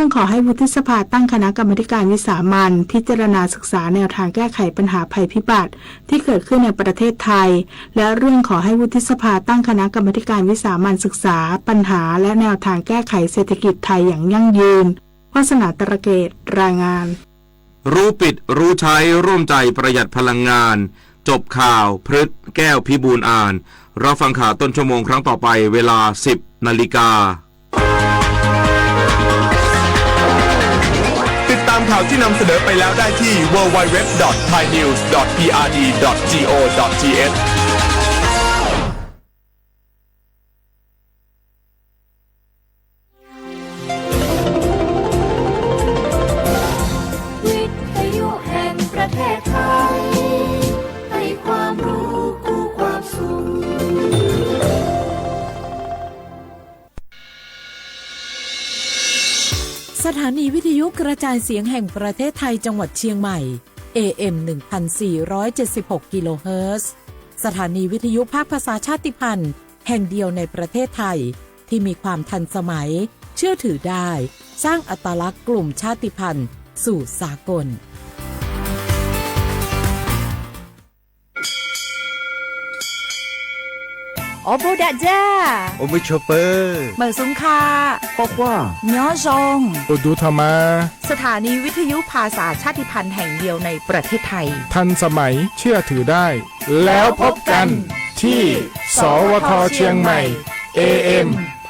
เรื่องขอให้วุฒิสภาตั้งคณะกรรมาธิการวิสามัญพิจารณาศึกษาแนวทางแก้ไขปัญหาภัยพิบัติที่เกิดขึ้นในประเทศไทย และเรื่องขอให้วุฒิสภาตั้งคณะกรรมาธิการวิสามัญศึกษาปัญหาและแนวทางแก้ไขเศรษฐกิจไทยอย่างยั่งยืน วาสนา ตระเกต รายงาน รู้ปิดรู้ใช้ร่วมใจประหยัดพลังงาน จบข่าว พฤษ แก้วพิบูลย์อ่าน รับฟังข่าวต้นชั่วโมงครั้งต่อไป เวลา สิบนาฬิกา ติดตามข่าวที่นำเสนอไปแล้วได้ที่ ดับเบิลยู ดับเบิลยู ดับเบิลยู ดอท ไทยนิวส์ ดอท พีอาร์ดี ดอท จี โอ ดอท ที เอช วิทยุแห่งประเทศไทย ให้ความรู้คู่ความสุข สถานีวิทยุกระจายเสียงแห่งประเทศไทยจังหวัดเชียงใหม่ เอ เอ็ม หนึ่งพันสี่ร้อยเจ็ดสิบหก กิโลเฮิรตซ์ สถานีวิทยุภาคภาษาชาติพันธุ์แห่งเดียวในประเทศไทย ที่มีความทันสมัย เชื่อถือได้ สร้างอัตลักษณ์กลุ่มชาติพันธุ์สู่สากล အီဘိဒၣ်ယၤ အိၣ်မုာ်ဆိးပၢၤ မုာ်ဆူၣ်ခါ ကွၢ်ကွၢ် ညီယီၢ် အိၣ်ဒူထီၣ်မး สถานีวิทยุภาษาชาติพันธุ์แห่งเดียวในประเทศไทย ทันสมัย เชื่อถือได้ แล้วพบกันที่ สวท เชียงใหม่ เอ เอ็ม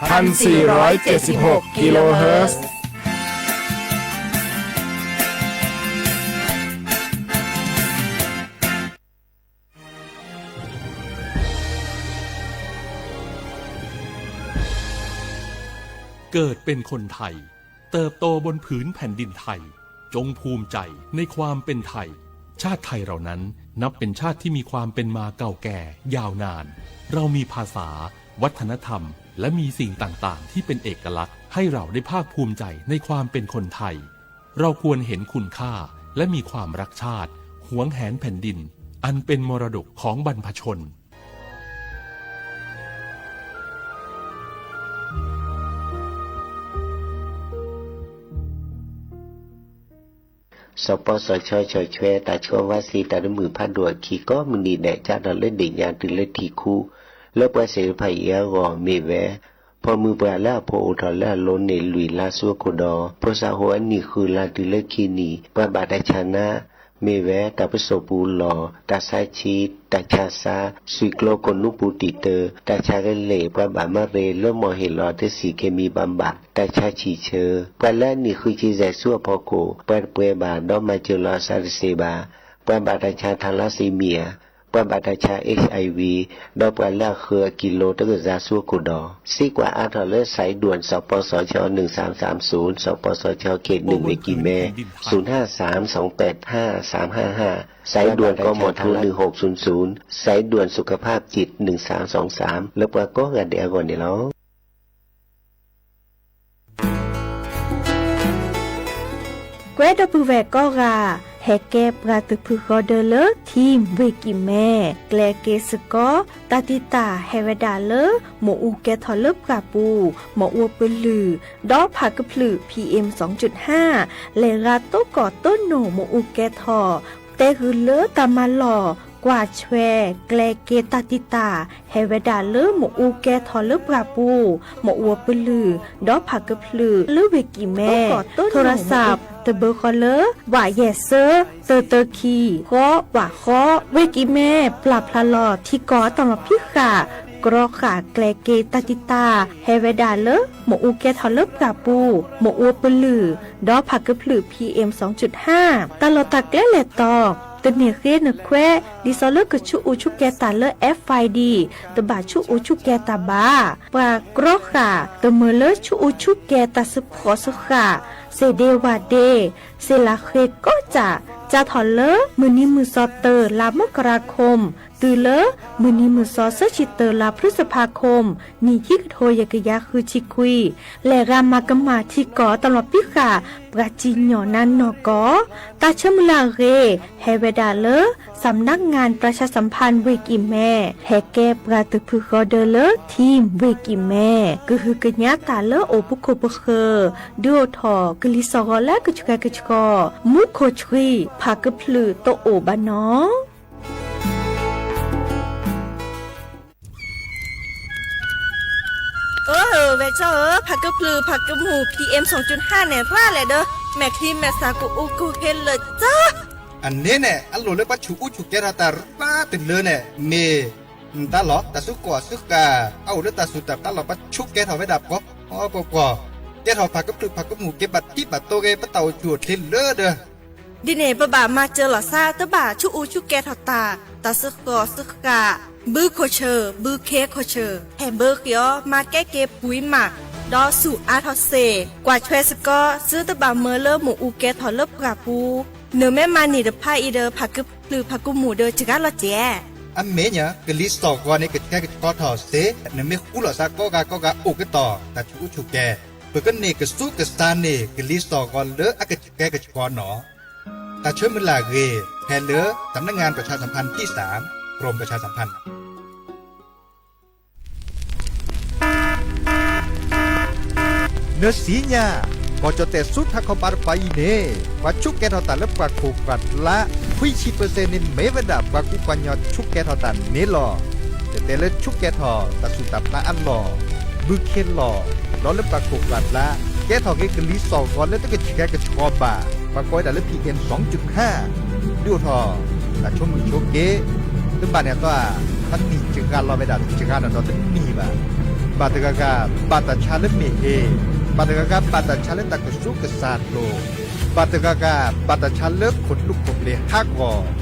พันสี่ร้อยเจ็ดสิบหก กิโลเฮิรตซ์ เกิดเป็นคนไทย เติบโตบนผืนแผ่นดินไทย จงภูมิใจในความเป็นไทย ชาติไทยเรานั้นนับเป็นชาติที่มีความเป็นมาเก่าแก่ยาวนาน เรามีภาษา วัฒนธรรม และมีสิ่งต่างๆ ที่เป็นเอกลักษณ์ให้เราได้ภาคภูมิใจในความเป็นคนไทย เราควรเห็นคุณค่าและมีความรักชาติ หวงแหนแผ่นดิน อันเป็นมรดกของบรรพชน စီၤပီစီၤဆၢ ဆီၣ်ထွဲတၢ်ဆှၢဝါစ့တၢ်တမုာ်ဖးဒိၣ်အခံ ကိးမုၢ်နံၤဒဲး ကၢ်ထီၣ်လၢဒ့ၣ်ညါတုၤလၢထံၣ်ခူ လၢပှၤစဲးတဖၣ်အံၤအဂီၢ် မ့ၢ်ဝဲ ဖီၣ်မုၢ်ပှၢ်လၢအဖိအိၣ်ထီၣ်လၢအလိၤန့ၣ် လွံၢ်လါဆူအခိၣ်ဒီး ဖိသၣ်ဟိၣ်အနံၣ်ဃုလါတုၤလၢခံနံၣ် ပှၤဘၣ်တၢ်ဆါနါ မ့ၢ်ဝဲ တၢ်ပစိာ်ပူၤလီၢ်, တၢ်ဆါဆံး, တၢ်ဆါစါ, သွံၣ်ကျိကိၣ်နူပူၤတံာ်တၢ်, တၢ်ဆါကလဲၢ်, ပှၤဘၣ်မၤရ့လၢမီၢ်ဟ့ၣ်လီၤတဆံၣ် เคมีบำบัด, တၢ်ဆါဆံၣ်ဆၢ, ပှၤလၢအနံၣ်ဃုဆံယဲၢ်ဆူအဖီခိၣ် ပှၤတပှဲၤဘၣ် ဒီးမၤစၢၤလီၤအသးတသ့ဘၣ်, ပှၤဘၣ်တၢ်ဆါ ทาลัสซีเมีย, ပှၤဘၣ်တၢ်ဆါ เอชไอวี, ဒီးပှၤလၢအဃၢၤအကံလိတကယၤဆူအခိၣ်ဒီး စ့ကွၢ်အါထီၣ်လၢ สายด่วน สปสช หนึ่งสามสามศูนย์, สปสช เขตหนึ่ง เวกิแม ศูนย์ห้าสาม สองแปดห้า สามห้าห้า สายด่วน กมท หนึ่งหกศูนย์ศูนย์ สายด่วนสุขภาพจิต หนึ่งสามสองสาม လၢပှၤကိးဂၤဒဲးအဂီၢ်န့ၣ်လီၤ. ကွဲဒီပုၢ်ဝဲၢ်ကိးဂၤ ဟဲကဲပှၤသုးဖုဃီဒၢလၢ ထံၣ်ဝ့ၢ်ကံၢ်မဲ ကျဲက့ၤစ့ၢ်ကီး တၢ်တံာ်တာ်ဟဲဝဲဒၣ်လၢ မ့ၣ်အူကဲထီၣ်လၢပှၢ်ပူၤ, မ့ၣ်အူပလုၢ်, ဒီးဖးကဖျုး PM စူၣ်ဟါ, လဲၤရၤသကိးတိၢ်နီၣ်မ့ၣ်အူကဲထီၣ် တဲဂုာ်လၢတၢ်မၤလီၢ် ကွၢ်ဆွဲ ကျဲက့ၤတၢ်တံာ်တာ် ဟဲဝဲဒၣ်လၢမ့ၣ်အူကဲထီၣ်လၢပှၢ်ပူၤ, မ့ၣ်အူပလုၢ်, ဒီးဖးကဖျုး လၢဝ့ၢ်ကံၢ်မဲ သကိးတိၢ်နီၣ်မ့ၣ်အူ, ထိရစး တဘၢဃီလၢ ဝးယဲၢ်စၢ သၢသၢခံ ဃီ ဝးဃီ, ဝ့ၢ်ကံၢ်မဲ ပျၢ်ဖျါလီၤထံကီၢ်အတၢ်မၤဖံးဃာ် ကြီဃာ်ကျဲက့ၤတၢ်တံာ်တာ် ဟဲဝဲဒၣ်လၢ မ့ၣ်အူကဲထီၣ်လၢပှၢ်ပူၤ, မ့ၣ်အူပလုၢ်, ဒီးဖးကဖျုး PM စူၣ်ဟါ, တၢ်လီၢ်တၢ်ကျဲလဲၤတီၤ တန့ၢ်ဃ့နခွဲး ဒ်သိးလၢကဆူၣ်အူဆူၣ်ကဲတၢ်လၢ FID တဘၣ်ဆူၣ်အူဆူၣ်ကဲတၢ်ဘၣ်. ပှၤကြီဃာ် တမၢလၢဆူၣ်အူဆူၣ်ကဲတၢ်စ့ၢ်ကီးစ့ၢ်ကီး, စ့ၣ်ဒ့ဝၣ်ဒ့, စ့ၣ်လၤဃ့ကိးကၠၢ် စးထီၣ်လၢမုၢ်နံၤမုၢ်သီ တၢ လါမကရၤခိၣ် တုၤလၢမုၢ်နံၤမုၢ်သီ သၢဆံတၢ လါဖျုစဖါခိၣ် နံၣ်ခံကထိယဲၢ်ကယၤဃုဆံခွံ လဲၤဂၤမၤကမၣ်ထံကီၢ် တၢ်လီၤပံးဃာ် ပှၤစံၣ်ညီၣ်နါနီၢ်ကီၢ် တၢ်ဆၢမုၢ်လၢ်အဂ့ၢ် ဟဲဝဲဒၣ်လၢ สำนักงานประชาสัมพันธ์ ဝ့ၢ်ကံၢ်မဲ ဟဲကဲပှၤသုးဖုၣ်ဃီဒၢလၢ ထံ ဝ့ၢ်ကံၢ်မဲ ကဟုကညးတၢ်လၢအိၣ်ပခိၣ်ပဃၢၤ ဒုးအိၣ်ထီၣ်ကလံၤစိးဂီၤလၢကဆှဲကဆှီ မူခိၣ်ဆှံ ဖးကဖျုးတအိၣ်ဘၣ်နီၤ. အၢ ဝဲၢ်ကၠီဧၢ, ဖးကဖျုး ဖးကမူၣ် PM စူၣ်ဟၣ်န့ၣ် ရၣ်လဲၣ်ဒီး မဲာ်ချံမဲာ်သၣ်ကအိၣ်ကဟ့လၢာ်ကၠီ. အန့ၣ်န့ၣ် အလိၣ်လၢပှၤဆူးအူဆူးကဲထီၣ်တၢ်ရၣ်တုၤလၢန့ၣ် မ့ၢ် တၢ်လီၢ် တၢ်စုကီၢ်စုဃၢၤ အအိၣ်လၢတၢ်စူၢ်တၢ်နာ်လီၤ ပှၤဆူးကဲထီၣ်ဝဲဒၣ်ပှၤ ပှၤပှၤ ကဲထီၣ်ဖးကဖျုး ဖးကမူၣ် က့ၤဘၣ်ထံဘၣ်တိၤဂ့ၤ ပတၢ်အိၣ်ဆူၣ်အိၣ်ချ့လၢဒီး ဒ်န့ၣ် ပဘၣ်မၤစၢၤလီၤသး တဘၣ်ဆူးအူဆူးကဲထီၣ်တၢ်, တၢ်စုကီၢ်စုဃၢၤ ဘုခိၣ်ဆၢၣ် ဘုခ့ခိၣ်ဆၢၣ် ဟဲဘၢဃ့အီၤ မၤကဲက့ၤပှံၤမး ဒီးဆူၣ်အါထီၣ်စ့ၢ် ကွၢ်ထွဲစ့ၢ်ကီး သုတဘၣ်မၢလၢမ့ၣ်အူကဲထီၣ်လၢပှၢ်ပူၤ, နမ့ၢ်မၤန့ၢ်တဖၣ်အံၤဒီး ဖးကဖျုး ဖးကမူၣ်ဒီး စှၤလီၤစဲး. အမ့ၢ်ညါ ကလံၤစိးဂီၤန့ၣ် ကဆှဲကဆှီထီၣ်စ့ၢ်, နမ့ၢ်ဃူလိာ်သးကိးဂၤကိးဂၤ အိၣ်ကတီၢ်တၢ်ဆူးအူဆူးကဲ, ပကန့ၢ်ကဆူးကဆါန့ၢ် ကလံၤစိးဂီၤလၢအကဆှဲကဆှီနီၤ. တၢ်ဆၢမုၢ်လၢ်အဂ့ၢ် ဖဲလၢ สำนักงานประชาสัมพันธ์ที่สาม กรมประชาสัมพันธ์ နသ့ၣ်ညါ, ကီၢ်ကၠီၣ်တဲၣ်ဆူထးခီပၤတပၤအံၤန့ၣ် ပှၤဆူးကဲထီၣ်တၢ်လၢပှၢ်ခိၣ်ပှၢ်ကျါ ခွံဆံပၢၢ်စဲၣ်န့ၣ် မ့ၢ်ဝဲဒၣ်ပှၤကူပှၤကညီဆူးကဲထီၣ်တၢ်န့ၣ်လီၤ. တဲတဲလၢဆူးကဲထီၣ်တၢ်စူၣ်တၢ်ပျၢ်အလီၢ်, ဘုခ့လီၢ်, ဒီးလၢပှၢ်ခိၣ်ပှၢ်ကျါ ကဲထီၣ်က့ၤကလံၤစိးဂီၤလၢတကဆှဲကဆှီဘၣ်, ပှၤကိးဝဲဒၣ်လၢ PM စူၣ်ဟၣ် ဒုးအိၣ်ထီၣ် တၢ်ဆိမိၣ်ဆိက့, တဘၣ်န့ၣ်အသီဧါ, တနံၣ်စှၤလီၤဝဲဒၣ် စှၤနီၢ်ဒီးတနံၣ်ဘၣ်. ဘၣ်တဂၤဂၤ ဘၣ်တၢ်ဆါလၢမ့ၢ်ဟ့ၣ်, ဘၣ်တဂၤဂၤ ဘၣ်တၢ်ဆါလၢတၢ်ကဆူးကဆါလိၤ, ဘၣ်တဂၤဂၤ ဘၣ်တၢ်ဆါလၢခိၣ်ဒူခိၣ်ပျ့ၤဟးဂီၤ,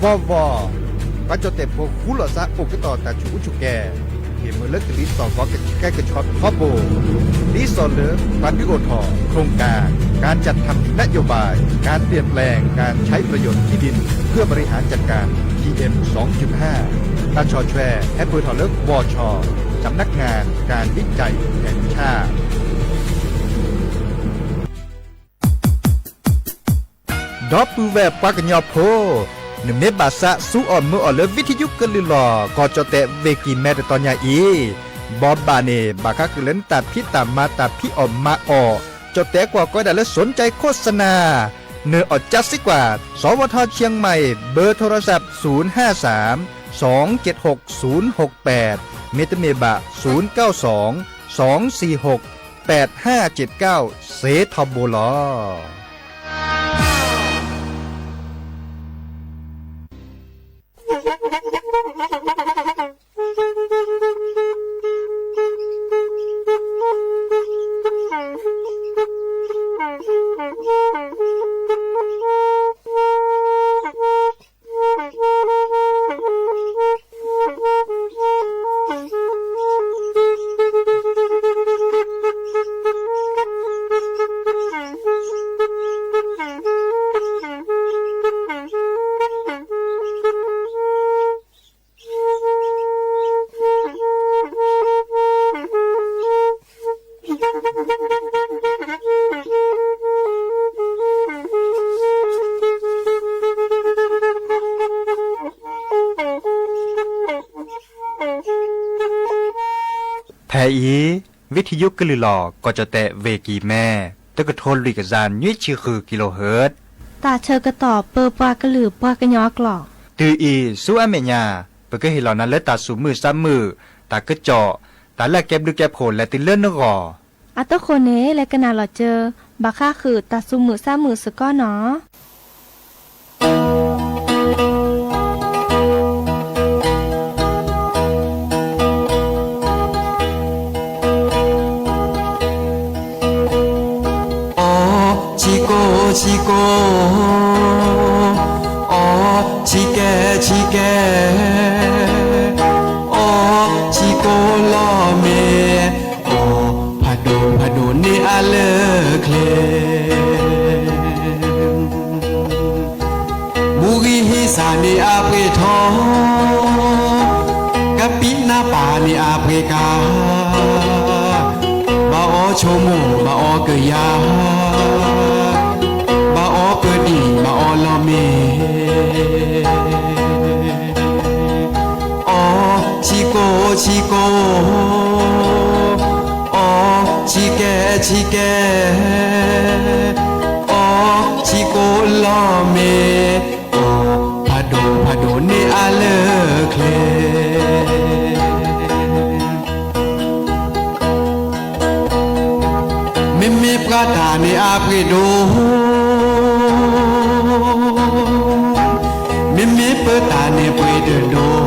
ဘီဘီ ပှၤကၠီၣ်တဲၣ်ဖိဃူလိာ်သးအိၣ်ကတီၢ်တၢ်ဆူးအူဆူးကဲ, ဟ့ၣ်မ့ၢ်လၢကလံၤစိးဂီၤကဆှဲကဆှီထီဘိ, ဒ်သိးလၢ ပှၤဒုးအိၣ်ထီၣ် โครงการการจัดทำนโยบายการเปลี่ยนแปลงการใช้ประโยชน์ที่ดินเพื่อบริหารจัดการ PM สองจุดห้า တၢ်ဆီၣ်ထွဲ ဟဲပၢၢ်ထီၣ်လၢ บช สำนักงานการวิจัยแห่งชาติ ဒီပုၢ်ဝဲၢ်ပှၤကညီဖိ, နမ့ၢ်ဘၣ်သးစူအီၣ်မၢအီၣ်လၢ ဝံထယုကလုၢ်လီၢ် ကီၢ်ကၠီၣ်တဲၣ်ဝ့ၢ်ကံၢ်မဲတတီၤညါအံၤ, ဘီဘၣ်န့ၣ် ဘၣ်ဃးဃုာ်လၢနတၢ်ဖံးတၢ်မၤ တၢ်ဖံးအီၣ်မၤအီၣ်, ကၠီၣ်တဲၣ်ကွၢ်ကိးဝဲဒၣ်လၢ สนใจโฆษณา နအီၣ်ကၠါစ့ၢ်ကီး, สวท เชียงใหม่ เบอร์โทรศัพท์ ศูนย์ห้าสาม สองเจ็ดหก ศูนย์หกแปด မ့တမ့ၢ်ဘၣ် ศูนย์เก้าสอง สองสี่หก แปดห้าเจ็ดเก้า စ့ထီဘိလီၤ. ဖဲအံၤ ဝံထယုကလုၢ်လီၢ် ကီၢ်ကၠီၣ်တဲၣ်ဝ့ၢ်ကံၢ်မဲ တကထိလွံၢ်ကယၤနွံဆံဃု kilohertz တၢ်ဆၢကတီၢ်ပၢပှၤကလုာ်ပှၤကညီအကျိာ် တုၤအံၤဆူအမဲာ်ညါ ပကဟ့ၣ်လီၤနၤလၢတၢ်သူၣ်မုာ်သးမုာ်, တၢ်ကစီၣ်, တၢ်လၢအကဲဘျုးကဲဖှိၣ်လဲၤတုၤလၢနဂီၢ် အတဃိန့ၣ် လဲၤကနၣ်လီၤစၢၤ ဘၣ်ဃးဃုာ်တၢ်သူၣ်မုာ်သးမုာ်စ့ၢ်ကီးနီၤ. အီ ဆံကိ ဆံကိ, အီ ဆံကဲ ဆံကဲ, အီ ဆံကိလီၤမ့ၢ်, အီ ဖးဒိၣ်ဖးဒိၣ်န့ၢ်အလၢၢ်ချ့, မူဂံၢ်ဟံးစၢ်န့ၢ်အပှ့ၤထီၣ် ကဲ, အီဆံကိးလီၢ်မ့ၢ်, အီဖးဒိၣ်ဖးဒိၣ်န့ၢ်အါလၢကျဲ, မ့မ့ၢ်ပှၤတၢ်န့ၣ်အပှ့ၤဒိၣ်, မ့မ့ၢ်ပၢ်တၢ်န့ၣ်ပှ့ၤတဒိၣ်,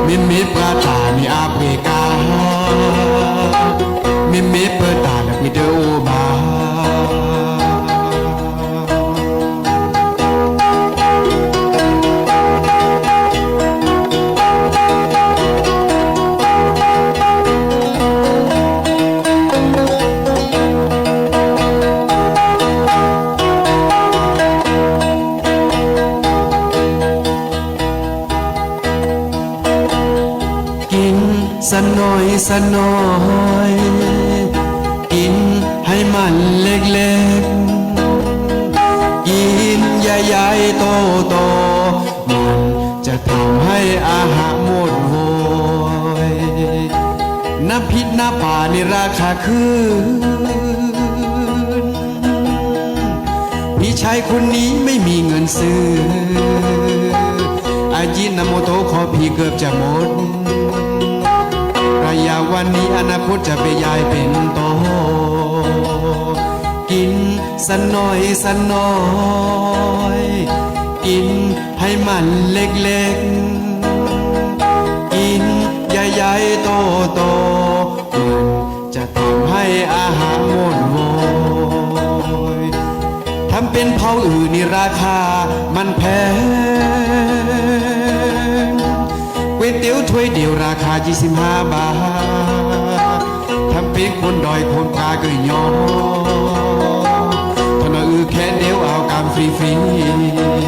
မ့မ့ၢ်ပှၤတၢ်န့ၣ်အပှ့ၤကါ, မ့မ့ၢ်ပၢ်တၢ်န့ၣ်ပှ့ၤတအိၣ်ဘၣ်. กินสักหน่อยสักหน่อย กินให้มันเล็กๆ กินใหญ่ๆโตๆ มันจะทำให้อาหารหมดโวย น้ำพริกน้ำปลาในราคาขึ้น พี่ชายคนนี้ไม่มีเงินซื้อ อายิโนโมโตะของพี่เกือบจะหมด ระยะวันนี้อนาคตจะไปยายเป็นต่อ กินสักหน่อยสักหน่อย กินให้มันเล็กๆ กินใหญ่ๆโตๆ มันจะทำให้อาหารหมดโวย ทำเป็นเผาอื่นนี่ราคามันแพง ก๋วยเตี๋ยวถ้วยเดียวราคายี่สิบห้าบาท ทำเป็นคนด้อยคนกาก็ยอม ถ้าน้อยอือแค่เดียวเอากำฟรี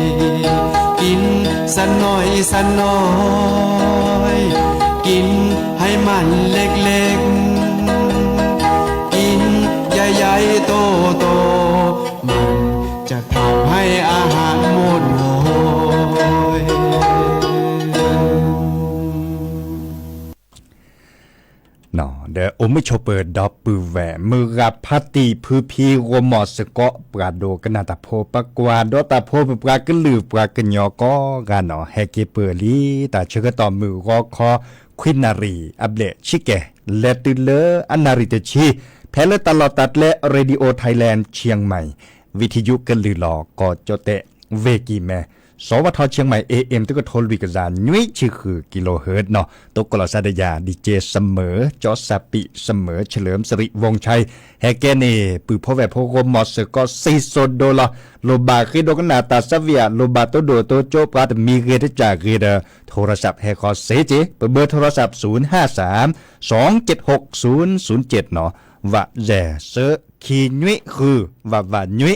ๆ กินสักหน่อยสักหน่อย กินให้มันเล็กๆ กินใหญ่ๆโตๆ มันจะทำให้อาหารหมดโวย ဒီးအိၣ်မုာ်ဆိးပၢၤဒီပုၢ်ဝဲၢ် မုၢ်ဂၤဖါတံၢ်ဖုဖံဂီၢ်မီၢ်စ့ၢ်ကီး ပှၤဒိကနၣ်တၢ်ဖိ ပှၤကွၢ်ဒီးတၢ်ဖိ ပပှၤကလုာ်ပှၤကညီကိးဂၤနီၤ ဟဲက့ၤပၢၢ်လံ တၢ်ဆၢကတီၢ်မုၢ်ဂီၤခီ ခွံနၣ်ရံၣ်အဘျဲၣ်ဆံကဲၣ် လဲၤတုၤလၢအနၣ်ရံၣ်တဆံ ဖဲလၢတၢ်လီၢ်တၢ်ကျဲ Radio Thailand Chiang Mai ဝံထံယုကလုၢ်လီၤကီၢ်ကၠီၣ်တဲၣ် ဝ့ၢ်ကံၢ်မဲ စဝထ Chiang Mai AM တကထိလွံၢ်ကယၤ နွံဆံဃု kilohertz နီၤ သုးကီၣ်လီၤစါဒယၤ DJ စမၢၤ ကၠီစးပံး စမၢၤ เฉลิมสิริ วงชัย ဟဲကဲန့ၣ် ပုၢ်ဖိဝဲၢ်ဖိဂီၢ်မီၢ်စ့ၢ်ကီး စံၣ်စိၤဒိလီၤ လိၣ်ဘၣ်ဃ့ဒိကနၣ်တၢ်သးဝံၣ်ဧါ လိၣ်ဘၣ်တိၢ်ဒိၣ်တိၢ်ကၠိ ပှၤတမံၤဂ့ၤတကၢ်ဂ့ၤဒီး โทรศัพท์ ဟဲဃီၤစ့ၢ်ကီး ပဘၢ โทรศัพท์ ศูนย์ห้าสาม สองเจ็ดหก ศูนย์ศูนย์เจ็ด နီၤ ဝးယဲၢ် သၢ ခံ နွံ ဃု ဝးဝး နွံ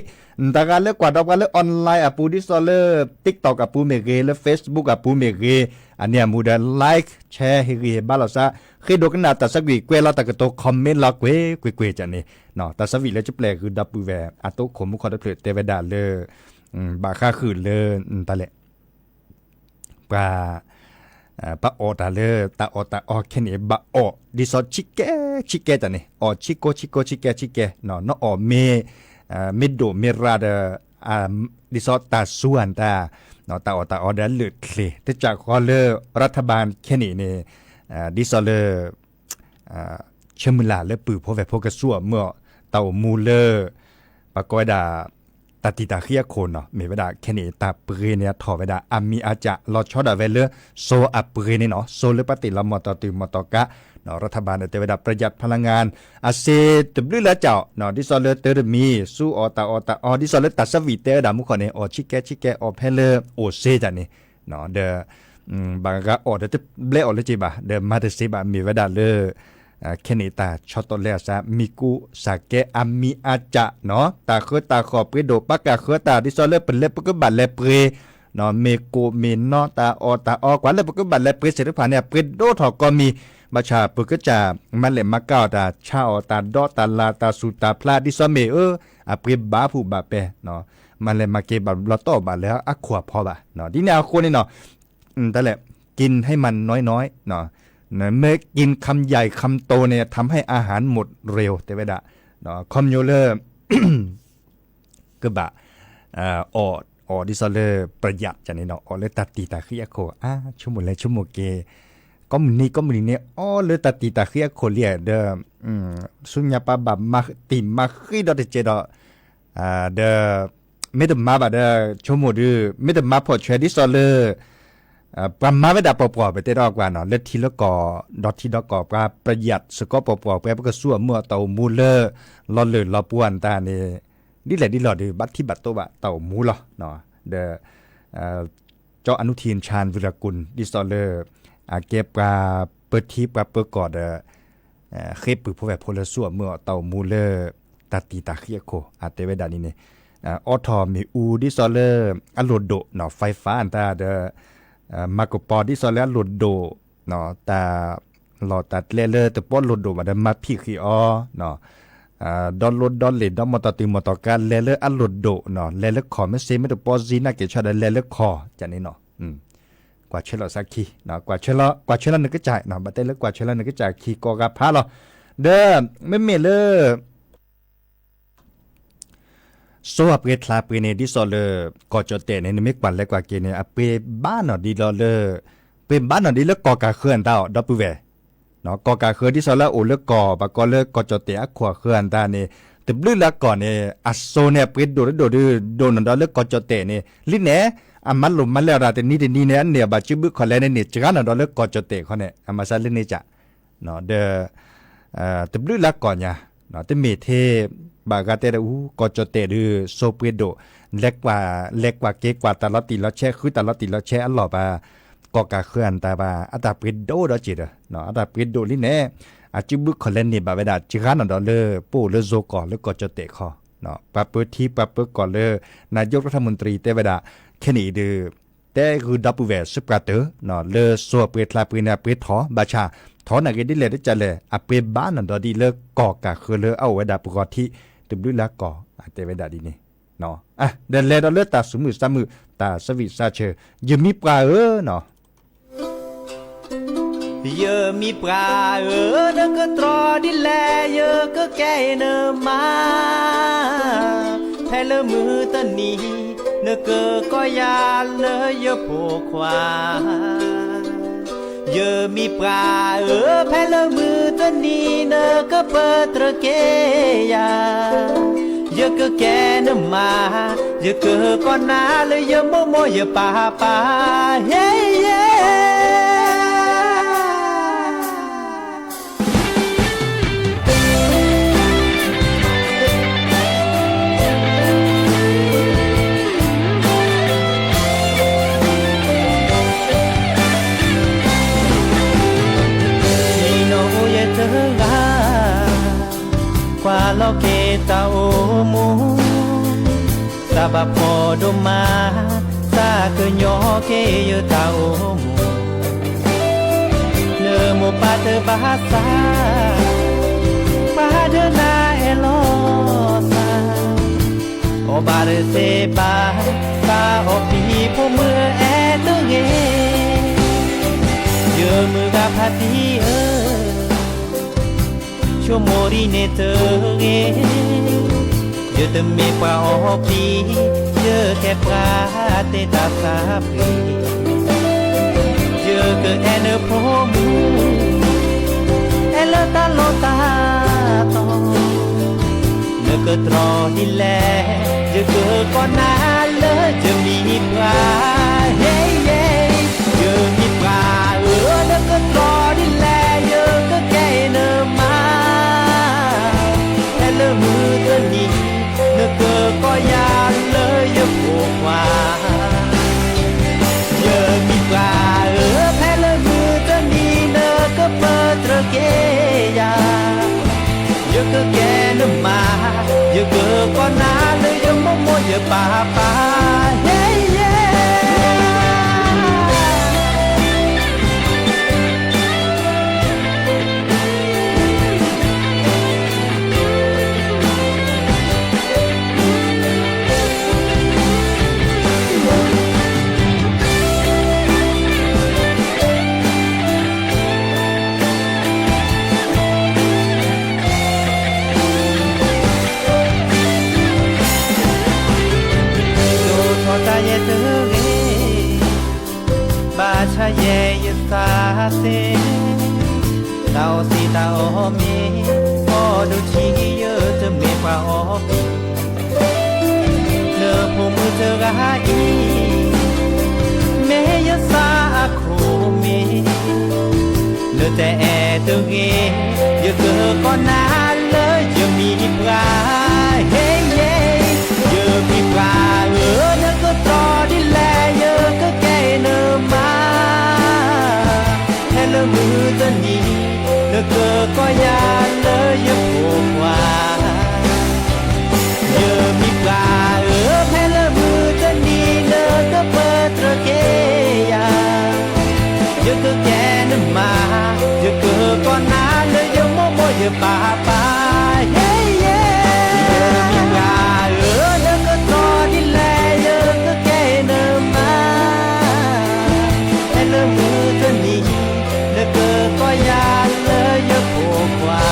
တဂၤလၢကွၢ်ဒီးပှၤလၢ online အပူၤ ဒ်သိးလၢ TikTok အပူၤမ့ၢ်ဂ့ၤ လၢ Facebook အပူၤမ့ၢ်ဂ့ၤ အန့ၣ်အမူဒီး like share ဟ့ၣ်ဂံၢ်ဟ့ၣ်ဘါလိာ်သး ဃ့ဒိကနၣ်တၢ်သးဝံၣ် ကွဲးလီၤတၢ်ကတိၤ comment လီၤကွ့ၢ်ကွ့ၢ်ကွ့ၢ်န့ၣ် တၢ်သးဝံၣ်လၢကပျဲၢ်ဂုၤဒီပုၢ်ဝဲၢ် အသိခိၣ်မူခိၣ်တဖျၢၣ်တဲဝဲဒၣ်လၢ ဘၣ်ဃးဃုာ်လၢ တၢ်လဲၣ် ပှၤ ပှၤအီၣ်တၢ်လၢ တၢ်အီၣ်တၢ်အီခဲန့ၣ် ဘၣ်အီၣ် ဒ်သိးဆံးကဲဆံးကဲတၢ်န့ၣ် အီၣ်ဆံးကိးဆံးကိးဆံးကဲဆံးကဲ နအီၣ်မ့ၢ် မ့ၢ်ဒိၣ်မ့ၢ်ရၤဒီး ဒ်သိးတၢ်စူၤအတၢ် တၢ်အီၣ်တၢ်အီဒီးလၢာ်ချ့ တကးဃီလၢ รัฐบาล ခဲန့ၣ်န့ၣ် ဒ်သိးလၢ ဆၢမုၢ်လၢ်လၢပုၢ်ဖိဝဲၢ်ဖိကစူၢ်အီၤမုၢ်အီၤ တၢ်အိၣ်မူလၢ ပကိးဝဲဒၣ် တၢ်တံာ်တာ်ဃံအခိၣ်နီၤ မ့ၢ်ဝဲဒၣ်ခဲန့ၣ် တၢ်ပှ့ၤန့ၣ်အထီၣ်ဝဲဒၣ် အမံၤအကၢ် လီၤဆီဒၣ်ဝဲလၢ စိအပှ့ၤန့ၣ်နီၤ စိလၢပှၤတ့ၢ်လီၤမီၢ်တီၢ်တုၤမီၢ်တီၢ်ကး รัฐบาล တဲဝဲဒၣ် ประหยัดพลังงาน အစ့တဘျုးလၢကၠီၣ် ဒ်သိးလၢတၢ်တမံၤ စူအီၣ်တၢ်အီၣ်တၢ်အီ ဒ်သိးလၢတၢ်သးဝံၣ်တဲဝဲဒၣ်မူခိၣ်န့ၣ် အီၣ်ဆံးကဲဆံးကဲအီၣ်ဖဲလၢအိၣ်စ့တၢ်န့ၣ် ဒီး ဘၣ်ဂၤအီၣ်ဒီးတဘျဲအီၣ်လၢက့ၤဘၣ် ဒီးမၤတစ့ဘၣ် မ့ၢ်ဝဲဒၣ်လၢ ခဲန့ၣ်တၢ်ဆီတလဲအသး မံၤကူစၢ်ကဲအမံၤအကၢ်နီၤ တၢ်ဃၢတၢ်ဃီၣ်ပှ့ၤဒိၣ်ပာ်ကၢ်ဃၢတၢ် ဒ်သိးလၢပလဲၤပကဘၣ်လဲၤပှ့ၤ မ့ၢ်ကိၣ်မ့ၢ်နီတၢ်အီၣ်တၢ်အီ ကွၢ်လၢပကဘၣ်လဲၤပှ့ၤသ့ၣ်တဖၣ်န့ၣ် အပှ့ၤဒိၣ်ထီၣ်ကီၢ်မံၤ ဘၣ်ဆၣ်ပကစၢ် မၤလဲၣ်မၤကၤအီၣ်တၢ် ဆါအီၣ်တၢ်ဒီးတၢ်လၢ်တၢ်ဆူၣ်တၢ်ဖျါ ဒ်သိးမ့ၢ်အၢ အပှ့ၤဘၣ်ဖှူၣ်ဘၣ်ပဲၤ မၤလဲၣ်မၤက့ၤဘၣ်ဘျီတီၢ်ဘၣ်လၢအခိၣ်အဖီဘၣ် ဒ်န့ၣ်အဃိန့ၣ်နီၤ တၢ်လဲၣ် กินให้มันน้อยๆ နီၤ เมื่อกินคำใหญ่คำโตเนี่ยทำให้อาหารหมดเร็ว တဲဝဲဒၣ် ခီဖျိလၢ ကဘၣ် အီၣ်ဒ်သိးလၢ ประหยัด န့ၣ်နီၤ အီၣ်လၢတၢ်တံာ်တာ်ဃံအခိၣ် အါ ဆိကမိၣ်လဲၤဆိကမိၣ်က့ၤ ကိးမုၢ်နံၤကိးမုၢ်နံၤန့ၣ် အီၣ်လၢတၢ်တံာ်တာ်ဃံအခိၣ်လံဒီး ဆူညါပှၤဘၣ်မၤ တံာ်မၤဃံဒီးတကဲးဒီး ဒီး မ့ၢ်တမၤဘၣ်ဒီး ဆိကမိၣ်ဒုး မ့ၢ်တမၤဖီၣ်ဆွဲဒ်သိးလၢ ပှၤမၤဝဲဒၣ်ပှီၢ်ပှီၢ် ပတဲထီၣ်ကွၢ်နီၤ လၢထံလၢကီၢ် ဒီးထံဒီးကီၢ် ပှၤ ประหยัด စ့ၢ်ကီးပှီၢ်ပှီၢ် ပှဲၤပကစူၢ်အမုၢ်အတၢ်အိၣ်မူလၢ လီၤလၢာ်လီၤပှီၢ်အတၢ်န့ၣ် ဒ်လဲၣ်ဒ်လဲၣ်ဒီး ဘၣ်ထံဘၣ်တိဘၣ်တၢ်အိၣ်မူလီၤ. ဒီး ကၠီအနုထံၣ် ชาญวีรกูล ဒ်သိးလၢ အကဲပှၤပၢထံပှၤပၢကီၢ်ဒီး ဃ့ပုၢ်ဖိဝဲၢ်ဖိလၢစူၢ်အမုၢ်အတၢ်အိၣ်မူလၢ တၢ်တံာ်တာ်ဃံအခိၣ် အတဲဝဲဒၣ်ဒ်န့ၣ် အိးထီၣ်မ့ၣ်အူဒ်သိးလၢ အလိၣ်ဒိၣ်နီၤ ไฟฟ้า အတၢ်ဒီး မၤကပီၤဒ်သိးလၢအလိၣ်ဒိၣ် တၢ်လီၢ်တၢ်ကျဲလၢတပီလိၣ်ဒိၣ်ဘၣ်ဒီး မၤဖံးဃံးအီၤ ဒီလိဒီလ့ၣ် ဒီမီတီၢ်တုၤမီတီၢ်ကါ လဲၤလၢအလိၣ်ဒိၣ်နီၤ လဲၤလၢခီၣ် မ့ၢ်စ့မ့ၢ်တပီစ့နာ်က့ၤဆီဒီး လဲၤလၢခီၣ် ကန့ၣ်နီၤ ကွၢ်ဆၢလီၤစၢ်ခံ ကွၢ်ဆၢလီၤ ကွၢ်ဆၢလီၤနကစၢ် ဘၣ်တဲလၢကွၢ်ဆၢလီၤနကစၢ်ခံကိးဂၤဖးလီၤ. ဒီး မ့မ့ၢ်လၢ စိအပှ့ၤချါပှ့ၤန့ၣ် ဒ်သိးလၢ ကီၢ်ကၠီၣ်တဲၣ်န့ၣ် နမ့ၢ်ကွၢ်လဲၤကွၢ်က့ၤန့ၣ် အပှ့ၤဘၣ်နီၣ်ဒံးလီၤလၢ ပှ့ၤဘၣ်နီၣ်ဒံးလၢကီၢ်ကၢ်ဃၢၤအတၢ်အီၤ ဒီပုၢ်ဝဲၢ် ကီၢ်ကၢ်ဃၢၤဒ်သိးလၢအအိၣ်လၢကီၢ် ဘၣ်ကီးလၢကီၢ်ကၠီၣ်တဲၣ်အခိၣ်အဃၢၤအတၢ်န့ၣ် တဘျုးလၢကီၢ်န့ၣ် အစိန့ၣ် အပှ့ၤဒိၣ်တဒိၣ်ဒုး ဒိၣ်နီၣ်ဒီးလၢကီၢ်ကၠီၣ်တဲၣ်န့ၣ် လံန့ၣ် အမၤလိာ်မၤလဲၤအီၤတၢ်တနံၤတနံၤန့ၣ် အန့ၢ်အဘၣ်စုဘုခီၣ်လဲၣ်န့ၣ်န့ၣ် စှၤနီၣ်ဒီးလၢကီၢ်ကၠီၣ်တဲၣ်ခီန့ၣ် အမၤစၢ်လၢန့ၣ်က ဒီး တဘျုးလၢကီၢ်ညါ တမ့ၢ်ထဲ ဘၣ်ဂၤတဲတအူ ကီၢ်ကၠီၣ်တဲၣ်ဒုး စိပှ့ၤဒိၣ် လဲၤကွၢ် လဲၤကွၢ်က့ၤကွၢ်တၢ်လီၤတံၢ်လီၤဆဲး ဃုတၢ်လီၤတံၢ်လီၤဆဲးအလီၢ်ဘၣ် ကီၢ်ကၢ်ဃၢၤအတၢ်ဘၣ် အတၢ်ပှ့ၤဒိၣ်ဒီးက့ၤဒီး အတၢ်ပှ့ၤဒိၣ်လံန့ၣ် အစုဘုခီၣ်လဲၣ်န့ၢ်ဘၣ်ဝဲဒၣ် စှၤနီၣ်ဒီးလၢ ပအိၣ်လၢယိၤကီၢ်လၢကီၢ်ကၠီၣ်တဲၣ်ခီ ပှၤပၢထံပှၤပၢကီၢ်လၢ နာယိကရၢထမုၣ်တရံၤတဲဝဲဒၣ် ခဲန့ၣ်အံၤဒုး တဲဂုာ်ဒီပုၢ်ဝဲၢ်စ့ပှၤတၢၢ် လၢစိအပှ့ၤချါပှ့ၤန့ၣ် အပှ့ၤထီၣ် ဘၣ်ဆၣ် ထီၣ်နာ်က့ၤဒ်လဲၣ်ဒ်လဲၣ် အပှ့ၤဘၣ်နီၣ်ဒီးဒ်လၢကီၢ်ကၢ်ဃၢၤလၢ အအိၣ်ဝဲဒၣ်ပဂီၤထံး တဘျုးလၢကီၢ် အတဲဝဲဒၣ်ဒ်န့ၣ် ဒီးလဲၤဒီးလၢတၢ်သူၣ်မုာ်သးမုာ် တၢ်ဆၢဝံၣ်စၢ်ဆၢ ယမံၤပှၢ်ဧၢနီၤ ယမံၤပှၢ်ဧၢ နကတြီဒ်လဲၣ် ယကကဲနမါ ဖဲလၢမုၢ်တနံၤ နကကိးယၤလၢယဖိခွါ ယမံၤပှၢ်ဧၢ ဖဲလၢမုၢ်တနံၤ နကပတြၢၤက့ၤယၤ ယကကဲနမါ ယကကိးနၤလၢယမိၢ်မိၢ်ယပၢ်ပၢ် ဟ့ယဲ နအိၣ်ယဲတဂၤ ကွၢ်လီၤက့ၤတၢ်အိၣ်မူ တၢ်ဘၣ်ဖှီၣ်ဒိၣ်မး တၢ်ကညီက့ၤယတၢ်အိၣ်မူ နမိၢ်ပၢ်တဘၣ်သး ပှၤဒၢနၤအဲၣ်လီၤသး အီၣ်ဘၣ်တသ့ဘၣ် သးအီၣ်ပံၤဖိမုၣ်အဲၣ်တဂ့ၤ ယမုၢ်ဂၤဖါတံၢ်ဧၢ ဆိကမိၣ်ဒ်န့ၣ်တဂ့ၤ ယတမ့ၢ်ပှၤအီၣ်ပံၤ ယကဲပှၤတ့တၢ်သးပှ့ၤ ယကအဲၣ်နဖိမုၣ် အဲၣ်လၢတၢ်လီၢ်တၢ်တီ နကတြီဒ်လဲၣ် ယကကိးနၤလၢယမံၤပှၢ် ဟ့ယဲ ယမံၤပှၢ်ဧၢ နကတြီဒ်လဲၣ် ယကကဲနမါ ဖဲလၢမုၢ်တနံၤ နကကိးယၤလၢယဖိခွါ ယမံၤပှၢ်ဧၢ ဖဲလၢမုၢ်တနံၤ နကပတြၢၤက့ၤယၤ ယကကဲနမါ ယကကိးနၤလၢယမိၢ်မိၢ်ယပၢ်ပၢ် ဟ့ယဲ ယဲယသးသ့, တၢ်အီၣ်သံတၢ်အီၣ်မ့ၤ, အီၣ်ဒိၣ်ထံယတမ့ၢ်ပှၤအီၣ်ဘံၣ်, လၢဖိမုၣ်တဂၤအံၤ, မ့ၢ်ယသးအခိၣ်မ့ၢ်, လၢတအဲၣ်တဂ့ၤ, ယကကိးနၤလၢယမံၤပှၢ်, ဟ့ယဲ, ယမံၤပှၢ်ဧၢ, နကတီၢ်ဒ်လဲၣ် ယကကဲနမါ ဖဲလၢမုၢ်တနံၤ, နကကိးယၤလၢယဖိခွါ, ယမံၤပှၢ်ဧၢ, ဖဲလၢမုၢ်တနံၤ နကပၢတြၢၤက့ၤယၤ, ယကကဲနမါ, ယကကိးနၤလၢယမိၢ်မိၢ်ယပၢ်ပၢ်, ဟ့ယဲ, ယမံၤပှၢ်ဧၢ, နကတီၢ်ဒ်လဲၣ် ယကကဲနမါ ဖဲလၢမုၢ်တနံၤ, နကကိးယၤလၢယဖိခွါ,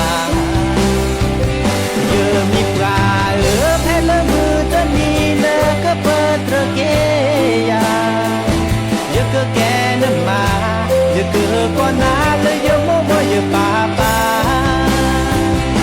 ယမံၤပှၢ်ဧၢ, ဖဲလၢမုၢ်တနံၤ နကပၢတြၢၤက့ၤယၤ, ယကကဲနမါ, ယကကိးနၤလၢယမိၢ်မိၢ်ယပၢ်ပၢ်.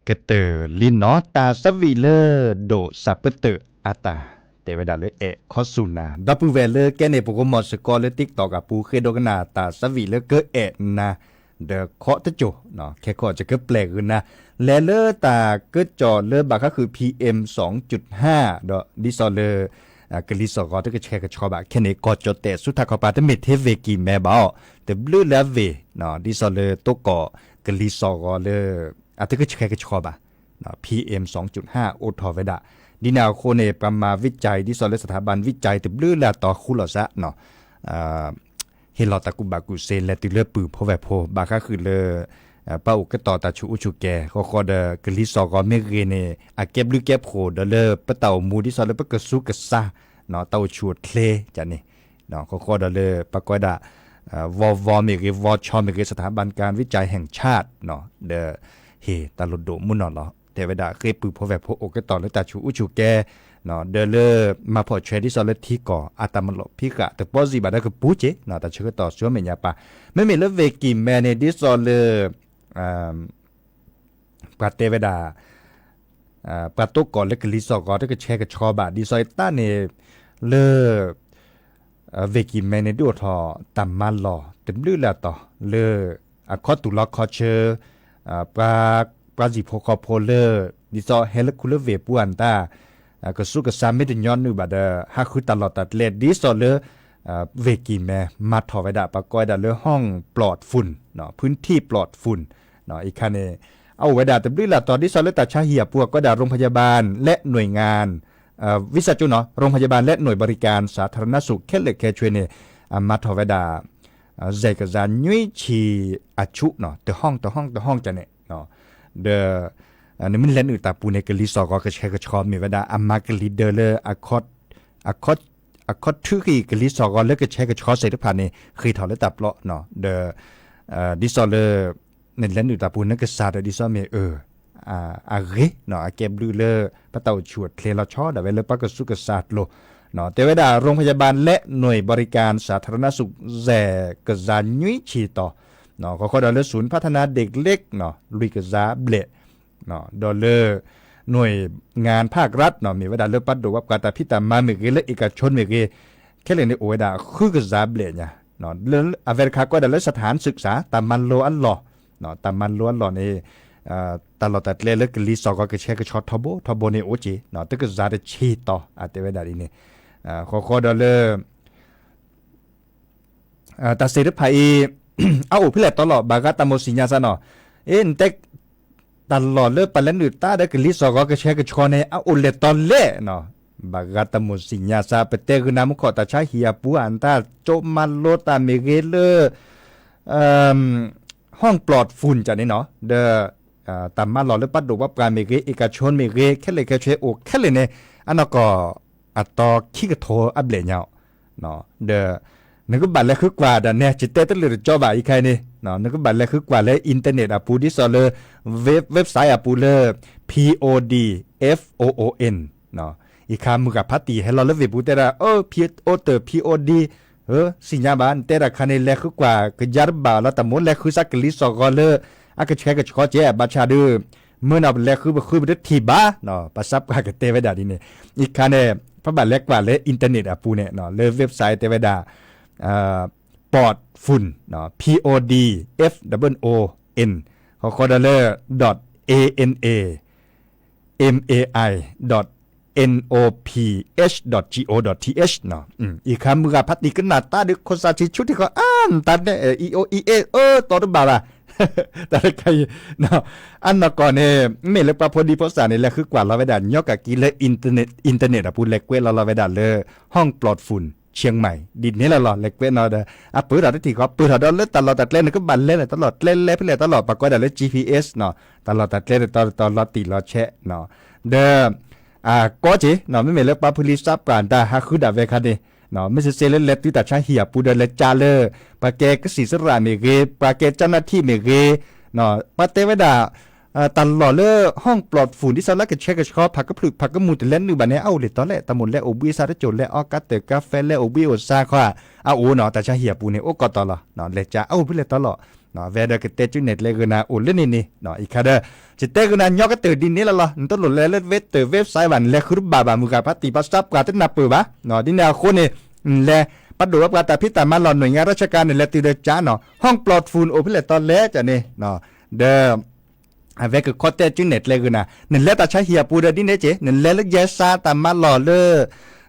ကတၢၢ်လံနီၤ တၢ်သးဝံၣ်လၢဒိၣ်စၢ်ပတၢၢ်အတၢ် တဲဝဲဒၣ်လၢအဲၣ်ခီဆူၣ်နၤ ဒီပုၢ်ဝဲၢ်လၢကဲန့ၣ် ပကမီၤစ့ၢ်ကီးလၢ TikTok အပူၤ ဃ့ဒိကနၣ်တၢ်သးဝံၣ်လၢကအဲၣ်နၤ ဒီးခီတစိၢ် ခဲခီကကပျဲၢ်ဂ့ၤနၤ လဲၤလၢတၢ်ကစီၣ်လၢဘၣ်ဃးဃုာ် PM စင် ကၠုၢ်ဟါ ဒီးဒ်သိးလၢ ကလံၤစိးဂီၤတကဆှဲကဆှီဘၣ် ခဲန့ၣ် ကီၢ်ကၠီၣ်တဲၣ်ဆူထးခီပၤ တမ့ၢ်ထဲဝ့ၢ်ကံၢ်မဲဘၣ်အီၤ တဘျုးလၢအဝ့ၢ် ဒ်သိးလၢတိကီၢ်ကလံၤစိးဂီၤလၢ အတကဆှဲကဆှီဘၣ် PM စင် ကၠုၢ်ဟါ အိၣ်ထီၣ်ဝဲဒၣ် ဒ်န့ၣ်အဃိန့ၣ် ပှၤမၤဝံကၠဲး ဒ်သိးလၢ สถาบัน ဝံကၠဲး တဘျုးလၢအတီၤဃူလိာ်စး ဟ့ၣ်လီၤတၢ်ကူၣ်ဘၣ်ကူၣ်သ့ လဲၤတုၤလၢပုၢ်ဖိဝဲၢ်ဖိ ဘၣ်ဃးဃုာ်လၢ ပအိၣ်ကတီၤတၢ်ဆူးအူဆူၣ်ကဲ ဃီဃီဒီး ကလံၤစိးဂီၤမ့ၢ်ဂ့ၤန့ၣ် အကဲဘျုးကဲဖှိၣ်ဒီးလၢပတၢ်အိၣ်မူ ဒ်သိးလၢပကစူးကစၢ် တၢ်အိၣ်ဆူၣ်အိၣ်ချ့ကန့ၣ် ဃီဃီဒီးလၢပကွဲးဒၣ် ဝီဝီမ့ၢ်ဂ့ၤ ဝီဆီမ့ၢ်ဂ့ၤ สถาบันการวิจัยแห่งชาติ ဒီး ဟ့ၣ်တၢ်လိၣ်ဒိၣ်မုၢ်နီၢ်လီၤ တဲဝဲဒၣ်ဃ့ပုၢ်ဖိဝဲၢ်ဖိအိၣ်ကတီၤလၢတၢ်ဆူးအူဆူၣ်ကဲ ဒီးလၢ မၤဖီၣ်ဆွဲ ဒ်သိးလၢထံကီၢ် အတၢ်မၤလီၤဖံးဃာ် တပီၢ်စံးဘၣ်ဒီးကပူၤက့ၤ တၢ်ဆၢကတီၢ်ဆူမဲာ်ညါပၢ် မ့မ့ၢ်လၢဝ့ၢ်ကံၢ်မဲန့ၣ် ဒ်သိးလၢ ပှၤတဲဝဲဒၣ် ပှၤတိကီၢ်လၢကလံၤစိးဂီၤတကဆှဲကဆှီဘၣ် ဒ်သိးတၢ်န့ၣ် လၢ ဝ့ၢ်ကံၢ်မဲန့ၣ် ဒုးအိၣ်ထီၣ်တၢ်မၤလီၢ်တဘျုးလၢအတီၤ လၢ အခီတူၢ်လီၤခီဆၢ ပှၤ ပှၤစံၣ်ဖိဃီဖိလၢ ဒ်သိးဟဲလၢခူလၢဝ့ၢ်ပူၤအတၢ် ကစူးကစၢ်မ့ၢ်တညီနုၢ်ဘၣ်ဒီး ဟးဃုတၢ်လီၢ်တၢ်ကျဲ ဒ်သိးလၢ ဝ့ၢ်ကံၢ်မဲ မၤထီၣ်ဝဲဒၣ် ပှၤကိးဝဲဒၣ်လၢ ห้องปลอดฝุ่น พื้นที่ปลอดฝุ่น အံၤခါန့ၣ် အအိၣ်ဝဲဒၣ်တဘျုးလၢအတီၤ ဒ်သိးလၢတၢ်ဆါဟံၣ်အပူၤ အကိးဝဲဒၣ် โรงพยาบาล และหน่วยงาน ဝံစၢ်ကၠိနီၤ โรงพยาบาล และหน่วยบริการสาธารณสุข ခဲလၢာ်ခဲဆ့န့ၣ် အမၤထီၣ်ဝဲဒၣ် စဲးကစၢ်နွံဆံအဆူၣ်နီၤ တ ห้อง တ ห้อง တ ห้อง ကန့ၣ် ဒီး နမ့ၢ်လဲၤနုာ်တၢ်ပူၤန့ၣ် ကလံၤစိးဂီၤကဆှဲကဆှီမ့ၢ်ဝဲဒၣ် အမၤကလံၤဒၢလၢ အခီ အခီထုးဃံၢ်ကလံၤစိးဂီၤလၢကဆှဲကဆှီစဲးတဖၣ်န့ၣ် ဃ့ၢ်ထီၣ်လၢတၢ်ပျီနီၤ ဒီး ဒ်သိးလၢ နလဲၤနုာ်တၢ်ပူၤနကစၢ်ဒီးဒ်သိးမ့ၢ်အ အဂ့ၤနီၤ အကဲဘျုးလၢ ပတၢ်အိၣ်ဆူၣ်အိၣ်ချ့လီၤဆီ ဒၣ်ဝဲလၢပှၤကစူးကစၢ်ကျိၤ တဲဝဲဒၣ် โรงพยาบาล และหน่วยบริการสาธารณสุข စဲးကစၢ်နွံဆံတီၤ ဃီဃီဒီးလၢ ศูนย์พัฒนาเด็กเล็ก နီၤ လွံၢ်ကစၢ်ဘျဲၣ် ဒီးလၢ หน่วยงานภาครัฐ နီၤ မ့ၢ်ဝဲဒၣ်လၢပှၤဒိၣ်ပှၤပှၢ်တၢ်ဖံးတၢ်မၤမ့ၢ်ဂ့ၤ လၢ เอกชน မ့ၢ်ဂ့ၤ ခဲလၢာ်န့ၣ်အိၣ်ဝဲဒၣ်ဃုကစၢ်ဘျဲၣ်ညါ လၢအဝဲတခါကိးဝဲဒၣ်လၢ สถานศึกษา တၢ်မၤလိအလီၢ် တၢ်မၤလိအလီၢ်န့ၣ် တၢ်လီၢ်တၢ်ကျဲလၢကလံၤစိးဂီၤကဆှဲကဆှီထီဘိထီဘိန့ၣ်အိၣ်က့ၤ တကစၢ်တဆံတီၤ အတဲဝဲဒၣ်ဒ်န့ၣ် ဃီဃီဒီးလၢ တၢ်စဲးတဖၣ်အံၤ အအိၣ်ဖဲလဲၣ်တီလီၤ ဘၣ်ဂၤတၢ်မိၣ်သ့ၣ်ညါစ့ၢ်နီၤ အ့ နတဲ တၢ်လီၢ်လၢပလဲၤနုာ်တၢ်ဒီးကလံၤစိးဂီၤကဆှဲကဆှီန့ၣ် အအိၣ်လဲၣ်တီလဲၣ်နီၤ ဘၣ်ဂၤတၢ်မိၣ်သ့ၣ်ညါစ့ၢ် ပတဲဂုာ်နၤမူခိၣ်တၢ်ဆါဟံၣ်အပူၤ အတၢ်ကၠိမၤလိတၢ်မ့ၢ်ဂ့ၤလၢ ห้องปลอดฝุ่น ကန့ၣ်နီၤ ဒီး တၢ်မၤလီၢ်လၢပှၤဒိၣ်ပှၤပှၢ်မ့ၢ်ဂ့ၤ เอกชน မ့ၢ်ဂ့ၤ ခဲလၢာ်ခဲဆ့အိၣ်ခဲလၢာ်န့ၣ် အနီၢ်ကီၢ် အတီခံကထိအဘျဲၣ်ညါ ဒီး နကဘၣ်လဲၤဃုကွၢ်ဒီးနဲ ယတဲတလၢာ်တကၠီဘၣ်အံၤခဲအံၤန့ၣ် နကဘၣ်လဲၤဃုကွၢ်လၢ internet အပူၤ ဒ်သိးလၢ web-, website အပူၤလၢ P O D F O O N အံၤခါမုၢ်ဂၤဖးတံၢ်ဟဲလီၤလၢဝ့ၢ်ပူၤတဲဒၣ် အၢ ဖံအိၣ်တၢ် P O D သ့ၣ်ညါဘၣ် နတဲတၢ်ခါန့ၣ် လဲၤဃုကွၢ်ကယါတဘၣ်လီၤ တၢ်မိၣ်လဲၤဃုစ့ၢ်ကလံၤစိးဂီၤလၢ အကဆှဲကဆှီကဲ ဘၣ်ဆၣ်ဒီး မ့ၢ်နီၤပလဲၤဃုပဃုပတထံၣ်ဘၣ် ပှၤစးပှၢ်ကတဲဝဲဒၣ်ဒ်န့ၣ် အံၤခါန့ၣ် ပဘၣ်လဲၤကွၢ်လၢ internet အပူၤန့ၣ် လၢ website တဲဝဲဒၣ် ปลอดฝุ่น P O D F O O N ဃီဃီဒီးလၢ dot A N A M A I dot N O P H dot G O dot TH အံၤခါမုၢ်ဂၤဖးတံၢ်ကနၣ်တၢ်ဒီး ခိၣ်စးဆံဆူထံၣ်ဃီ အၢ်နတၢ်နဲ အံၤအိၣ်အံၤအဲၣ် အၢ တီတဘၣ်ဘၣ် တၢ်တခါအံၤ အနီၢ်ကီၢ်န့ၣ် မ့ၢ်လၢပှၤဖိဒံဖိသၣ်န့ၣ် လဲၤဃုကွၢ်လီၤဝဲဒၣ် ညီကက့ၤလၢ internet အပူၤ လဲၤကွဲးလီၤလီၤဝဲဒၣ်လၢ ห้องปลอดฝุ่นเชียงใหม่ ဒ်န့ၣ်လီၤလီၤ လဲၤကွဲးနီၤဒီး အပၢၢ်ထီၣ်တထံၣ်ဃီ ပၢၢ်ထီၣ်ဒီးလၢတၢ်လီၢ်တၢ်ကျဲ နကဘၣ်လဲၤလဲၣ်တလီၢ် ကျဲလဲၤဖဲလဲၣ်တလီၢ် ပှၤကိးဒၣ်လၢ G P S နီၤ တၢ်လီၢ်တၢ်ကျဲတတီၤတတီၤ လီၤတံၢ်လီၤဆဲး ဒီး အကီက့ၤ မ့မ့ၢ်လၢပှၤဖုလံၤစးပှၢ်တၢ်ဟးဃုဒၣ်ဝဲခါန့ၣ် မ့ၢ်စ့စ့လၢလဲၤတုၤတၢ်ဆါဟံၣ်အပူၤဒီးလဲၤကးလၢ ပှၤကဲကစံၣ်စရၣ်မ့ၢ်ဂ့ၤ ပှၤကဲကၠၣ်နၣ်ထံၣ်မ့ၢ်ဂ့ၤ ပှၤတဲဝဲဒၣ် တၢ်လီၢ်လၢ ห้องปลอดฝุ่น ဒ်သိးလၢကဆှဲကဆှီ ဖးကဖျၢၣ်ဖးကမူၣ်တလဲၤနုာ်ဘၣ်န့ၣ် အအိၣ်လဲၣ်တီလဲၣ် တၢ်မိၣ်လဲၤအိၣ်ဘှံးအသးတကၠိၢ် လဲၤအီကါတၢၢ်ကါဖဲ လဲၤအိၣ်ဘှံးအိၣ်သါခီ အအိၣ်နီၤ တၢ်ဆါဟံၣ်အပူၤန့ၣ် အိၣ်ကီးတီၤလီၤ လဲၤကးအအိၣ်ဖဲလဲၣ်တီလီၢ် အဝဲဒီးကတဲကၠူနဲၣ်ကျဲဂ့ၤနၤအိၣ်လၢန့ၣ်န့ၣ် အံၤခါဒီး ယတဲဂ့ၤနၤညီကတၢၢ်ဒ်န့ၣ်လီၤလီၤ. နတလိၣ်လဲၤလၢဝဲတၢၢ် website ဘၣ်, နလဲၤဃုတဘၣ်ဘၣ် မုၢ်ဂၤဖးတံၢ်ပှၤစးပှၤတနၢ်ပၢၢ်ဘၣ်. ဒ်န့ၣ်အဃိန့ၣ် နလဲၤ ပှၤဒိၣ်ဝဲပှၤတၢ်ဖံးတၢ်မၤလီၢ် နွံဂၤရၢဆၢကၤ နလဲၤတုၤဒီးကၠးနီၤ ဟီၣ်ပျီၢ်တဖူၣ် နအိၣ်ဖဲလဲၣ်တီလဲၣ်ကန့ၣ် ဒီး အဝဲကခီတဲကၠူနဲၣ်ကျဲဂ့ၤနၤ နလဲၤတၢ်ဆါဟံၣ်အပူၤဒီးဒ်န့ၣ်က့ နလဲၤလၢယဲစါတၢ်မၤလီၢ်လၢ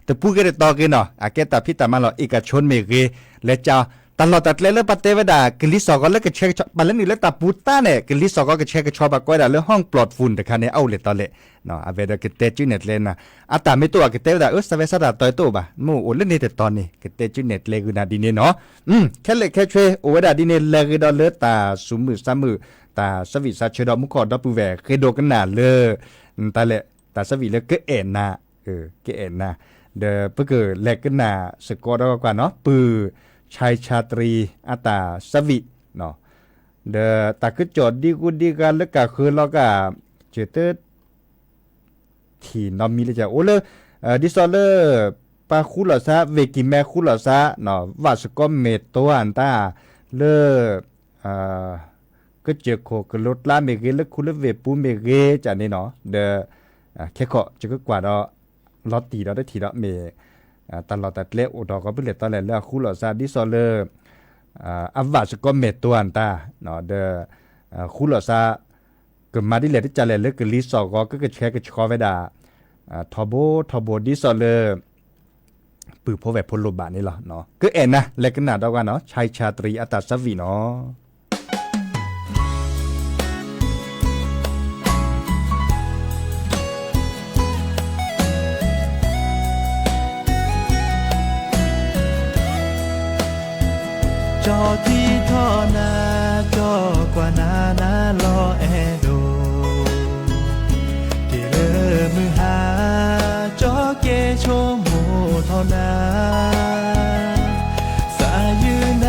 တပူၤဂ့ၤတတီၤဂ့ၤနီၤ အကဲတၢ်ဖံးတၢ်မၤလီၢ် အ့ၣ်ကဆိ မ့ၢ်ဂ့ၤ လဲၤကၠး တၢ်လီၢ်တၢ်ကျဲလၢပှၤတဲဝဲဒၣ် ကလံၤစိာ်ဂီၤလၢကဆှဲကဆှီ ပှၤလၢနုာ်လၢတၢ်ပူၤတၢ်န့ၣ် ကလံၤစိာ်ဂီၤကဆှဲကဆှီ ပှၤကိးဝဲဒၣ်လၢ ဟီၣ်ပျီၢ်တဖူၣ် တခါန့ၣ် အအိၣ်လဲၣ်တီလဲၣ် အဝဲဒီးကတဲကၠူနဲၣ်ကျဲနၤ အတၢ်မ့ၢ်တအိၣ် အကတဲဝဲဒၣ် အၢ စးဝဲစးတၢ်တီတအိၣ်ဘၣ် မ့ၢ်အိၣ်လၢန့ၣ်တတီၤန့ၣ် ကတဲကၠူနဲၣ်ကျဲဂ့ၤနၤဒ်န့ၣ်နီၤ. ခဲလၢာ်ခဲဆ့ အိၣ်ဝဲဒၣ်ဒ်န့ၣ် လဲၤဂ့ၤဒီးလၢတၢ်ဆူးမုၢ်ဆါမုၢ် တၢ်ဆၢဝံၣ်ဆါဆၢဒီး မူခိၣ်ဒီပုၢ်ဝဲၢ် ဃ့ဒိကနၣ်လၢ တၢ်လဲၣ် တၢ်ဆၢဝံၣ်လၢကအဲၣ်နၤ ကအဲၣ်နၤ ဒီးပကလဲၤကနၣ်စ့ၢ်ကီးဒီးကွၢ်နီၤ ပုၢ် ဆဲးဆါတရံး အတၢ်ဆၢဝံၣ် ဒီးတၢ်ကစီၣ်ဒ်ဂုၤဒ်ဂၤလၢကဃၢၤလီၤက ကတ ထံၣ်နီတမံၤလၢကအိၣ်လၢ ဒ်သိးလၢ ပှၤဃူလိာ်သး ဝ့ၢ်ကံၢ်မဲဃူလိာ်သး ဝးစ့ၢ်ကီးမဲာ်တွၤအတၢ် လၢ ကစၢၢ်ခိၣ်ကလိကျါမ့ၢ်ဂ့ၤ လၢခူလၢဝ့ၢ်ပူၤမ့ၢ်ဂ့ၤ ကန့ၣ်နီၤ ဒီး ခဲခီၣ် ယကကွၢ်ဒီး လီၤတံၢ်ဒီးတထံၣ်ဒီးမ့ၢ် တၢ်လီၢ်တၢ်ကျဲအိၣ်ထီၣ်ကီးဖဲလဲၣ်တီလဲၣ် လၢအဃူလိာ်သးဒ်သိးလၢ အဝးစ့ၢ်ကီးမဲာ်တွၤအတၢ် ဒီး ဃူလိာ်သး ကမၤဒ်လဲၣ်တကလဲၣ်လၢကလံၤစိာ်ဂီၤ ကကဆှဲကဆှီဝဲဒၣ် ထီဘိထီဘိဒ်သိးလၢ ပုၢ်ဖိဝဲၢ်ဖိလိၣ်ဘၣ်န့ၣ်လီၤ. ကအဲၣ်နၤ လဲၤကနၣ်ဒီးကွၢ်နီၤ ဆဲးဆါတရံး အတၢ်ဆၢဝံၣ်နီၤ. ကၠီထံထီၣ်နၤ ကၠီကွၢ်နၤ နၤလီၤအဲၣ်ဒိး က့ၤလၢမုၢ်ဟါ ကၠီက့ၤဆိကမိၣ်ထီၣ်နၤ သးယုၢ်နၤ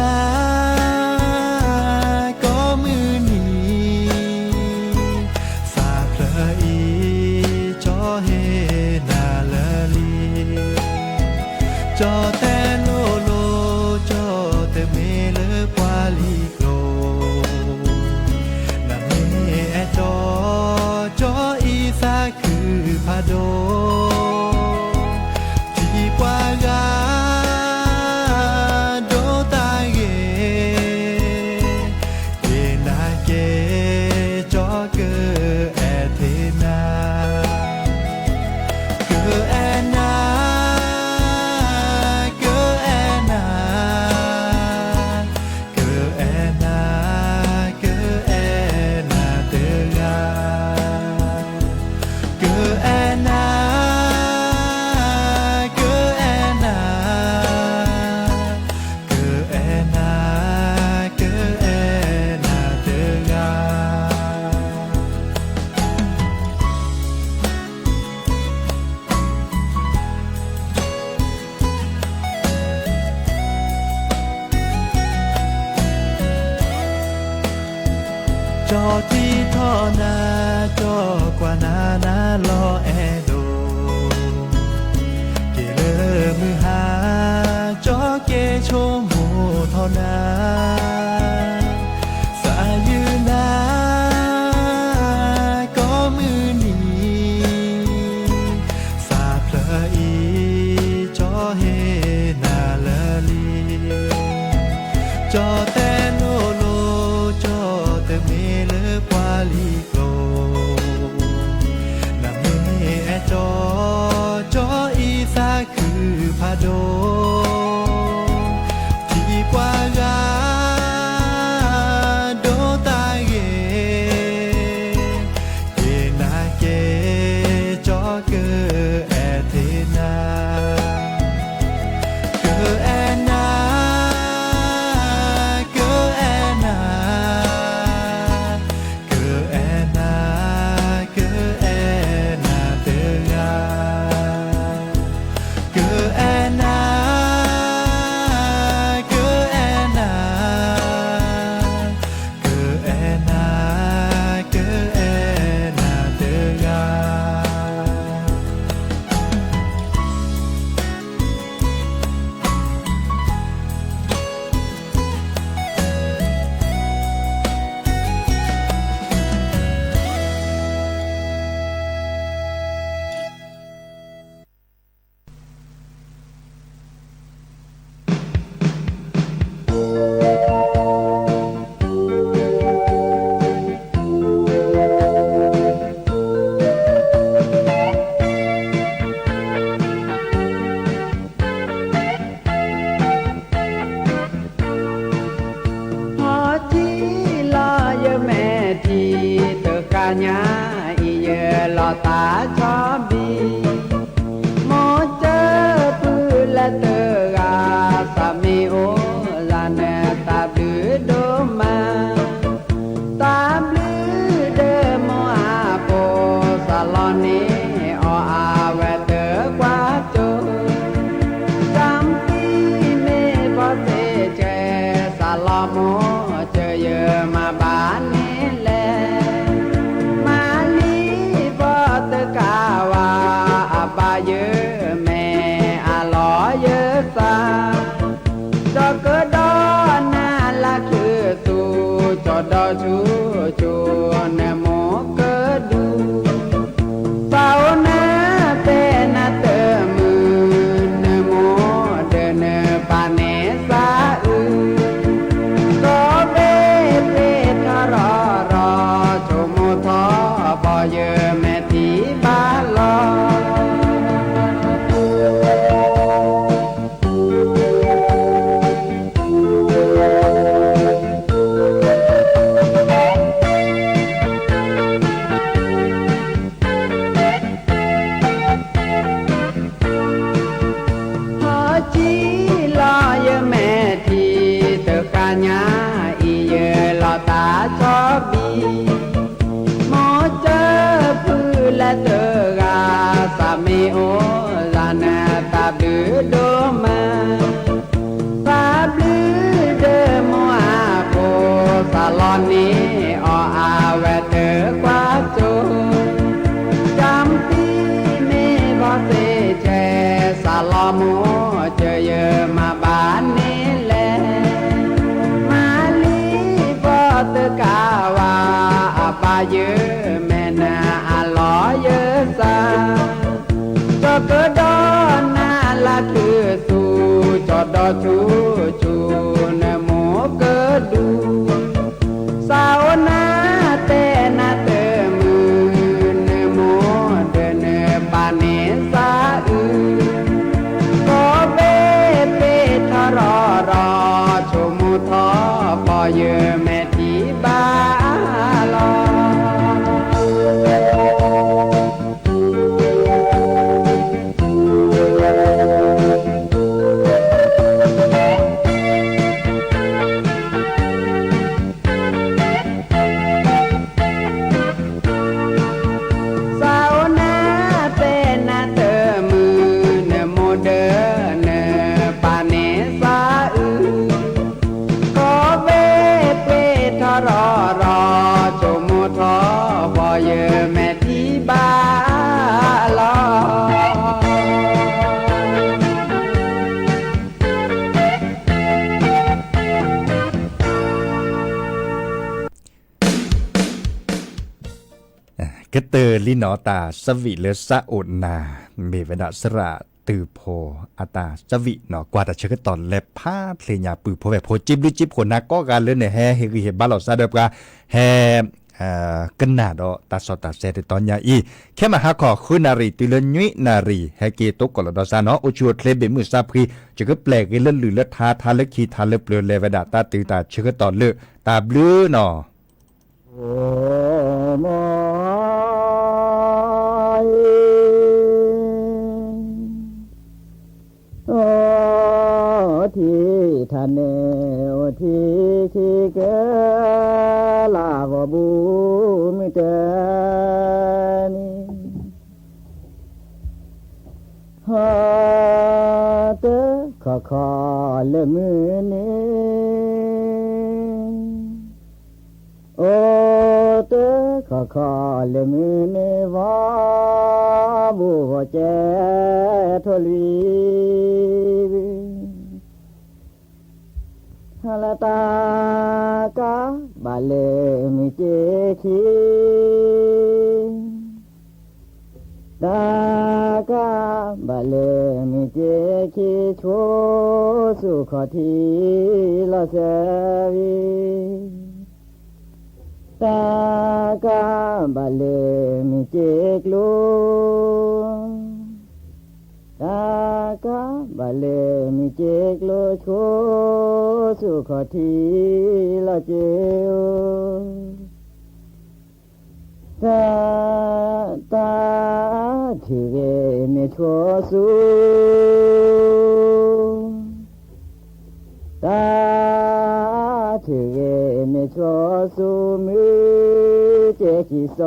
ကိးမုၢ်နံၤ သးဖျၢၣ်အံၤ ကၠီဟ့ၣ်နၤလၢာ်လံ ကၠီတဲလိၤလိၤ ကၠီတမ့ၢ်လၢပှၤလံၤကျိၤ နမ့ၢ်အဲၣ်ကၠီ ကၠီအံၤသးခုဖးဒိၣ် ထံၣ်ပှၤဂၤ ဒိးတၢ်ဂ့ၤ က့ၤနၤက့ၤ ကၠီကအဲၣ်ထံနၤ ကအဲၣ်နၤ ကအဲၣ်နၤ ကအဲၣ်နၤ ကအဲၣ်နၤတဂၤ ကအဲၣ်နၤ ကအဲၣ်နၤ ကအဲၣ်နၤ ကအဲၣ်နၤတဂၤ ကၠီထံထီၣ်နၤ ကၠီကွၢ်နၤ နၤလီၤအဲၣ်ဒိး က့ၤလၢမုၢ်ဟါ ကၠီက့ၤဆိကမိၣ်ထီၣ်နၤ သးယုၢ်နၤ ကိးမုၢ်နံၤ သးဖျၢၣ်အံၤ ကၠီဟ့ၣ်နၤလၢာ်လံ ကၠီတဲလိၤလိၤ ကၠီတမ့ၢ်လၢပှၤလံၤကျိၤ နမ့ၢ်အဲၣ်ကၠီ ကၠီအံၤသးခုဖးဒိၣ် ထံၣ်ပှၤဂၤ ဒိးတၢ်ဂ့ၤ က့ၤနၤက့ၤ ကၠီကအဲၣ်ထံနၤ ကအဲၣ်နၤ ကအဲၣ်နၤ ကအဲၣ်နၤ ကအဲၣ်နၤတဂၤ ကအဲၣ်နၤ ယလီၤသးဆီဘံ, မိၢ်ကၢဖုလၢတဂၤ, သးမ့ၢ်အိၣ်လၢနတၢ်ဘျုးဒိၣ်မး, သးဘျုးဒီးမိၢ်အဖိ, စးလီၤန့ၢ်အီၤအဝဲတကွၢ်စိ, ကၠၢမ်ပံၤမ့ၢ်ဘီစ့ဆဲး, စးလီၤမိၢ်ကၢယမၤဘၣ်န့ၣ်လဲၣ် မၤလံဘီတကးဝါ, အဘၣ်ယမဲာ်အလီၢ်ယသး, ဒီးကဒီးနၤလၢခုသူ, ကၠီဒီးဆူၣ်ဆူၣ်နမိၢ်ကဒူ, သးအိၣ်နၤတဲနၤတမုာ်, နမိၢ်ဒီးနပၢ်န့ၣ်သးအုး ကီဘ့ၣ်ပ့ၤထီရီၣ်ရီၣ်, ဆိကမိၣ်ထီၣ်ဘီယမဲာ်ထံၣ်ဘၣ်လီၤ. ဟီကံလီၤယမဲာ်ထံၣ်တဃၣ်ညါအံၤ ယလီၤသးဆီဘံ, မိၢ်ကၢဖုလၢတဂၤ, သးမ့ၢ်အိၣ်လၢနတၢ်ဘျုးဒိၣ်မး, သးဘျုးဒီးမိၢ်အဖိ, စးလီၤန့ၢ်အီၤအဝဲတကွၢ်စိ, ကၠၢမ်ပံၤမ့ၢ်ဘီစ့ဆဲး, စးလီၤမိၢ်ကၢယမၤဘၣ်န့ၣ်လဲၣ် မၤလံဘီတကးဝါ, အဘၣ်ယမဲာ်နၤအလီၢ်ယသး, ကၠီကဒီးနၤလၢခုသူ, ကၠီဒီးဆူၣ်ဆူၣ်နမိၢ်ကဒူ, သးအိၣ်နၤတဲနၤတမုာ်, နမိၢ်ဒီးနပၢ်န့ၣ်သးအုး, ကီဘ့ၣ်ပ့ၤထီရီၣ်ရီၣ်, ဆိကမိၣ်ထီၣ်ဘီယမဲာ်ထံၣ်ဘၣ်လီၤ. သးအိၣ်နၤတဲနၤတမုာ်, နမိၢ်ဒီးနပၢ်န့ၣ်သးအုး, ကီဘ့ၣ်ပ့ၤထီရီၣ်ရီၣ်, ဆိကမိၣ်ထီၣ်ဘီယမဲာ်ထံၣ်ဘၣ်လီၤ. ကတၢၢ်လံနီၤ တၢ်သးဝံၣ်လၢသးအိၣ်နၤ, မ့ၢ်ဝဲဒၣ်သရၣ်တုၤဖိအတၢ်သးဝံၣ်နီၤ, ကွၢ်တၢ်ဆၢကတီၢ်လၢဖးဖျ့ညါ ပုၢ်ဖိဝဲၢ်ဖိ စံးဘျုးစံးဖှိၣ်နၤကိးဂၤလၢနဟဲဟ့ၣ်ဂံၢ်ဟ့ၣ်ဘါလိာ်သးဒီးပှၤ, ဟဲ ကနၣ်ဒီးတၢ်စီတၢ်ဆှံတတီၤညါအံၤ, ခဲမုၢ်ဟါခီ ဃုနၣ်ရံၣ်တုၤလၢနွံနၣ်ရံၣ် ဟဲက့ၤသကိးလိာ်ဒီးသးနီၤ, အိၣ်ဆူၣ်အိၣ်ချ့ဘၣ်မုာ်သးဖှံ, ယကပျဲၢ်ဂ့ၤလၢလုၢ်လၢထါ ထါလၢခံ ထါလၢပျၢၤ လဲၤဝဲဒၣ်တၢ်တုၤတၢ်ဆၢကတီၢ်လၢ တၢ်ဘျုးနီၤ. အိၣ်မီၢ်အံၤ အိၣ်ထံထါန့ၣ် အိၣ်ထံခံကလး ဂီၤဘူးမုၢ်တနံၤ ဟီတခီခီလၢမုၢ်နံၤ အိၣ်တခီခီလၢမုၢ်နံၤ ဂီၤဘူးဂီၤကဲထိၣ်လွံၢ် ဟါလၢတၢ်ကးဘၣ်လၢမုၢ်က့ခံ တၢ်ကးဘၣ်လၢမုၢ်က့ခံ ဆိးဆူၣ်ခီၣ်ထံးလီၤစၢၤဝံၤ တၢ်ကးဘၣ်လၢမုၢ်က့ကျိၤ တၢ်ကးဘၣ်လၢမုၢ်က့ကျိၤ ဆိးဆူၣ်ခီၣ်ထံးလီၤစၢၤဧၢ, တၢ် တၢ်ထုးဂဲၤမ့ၢ်ဆိစိ တၢ်ထုးဂဲၤမ့ၢ်ဆိစိ မုၢ်ကဲခံစီၤ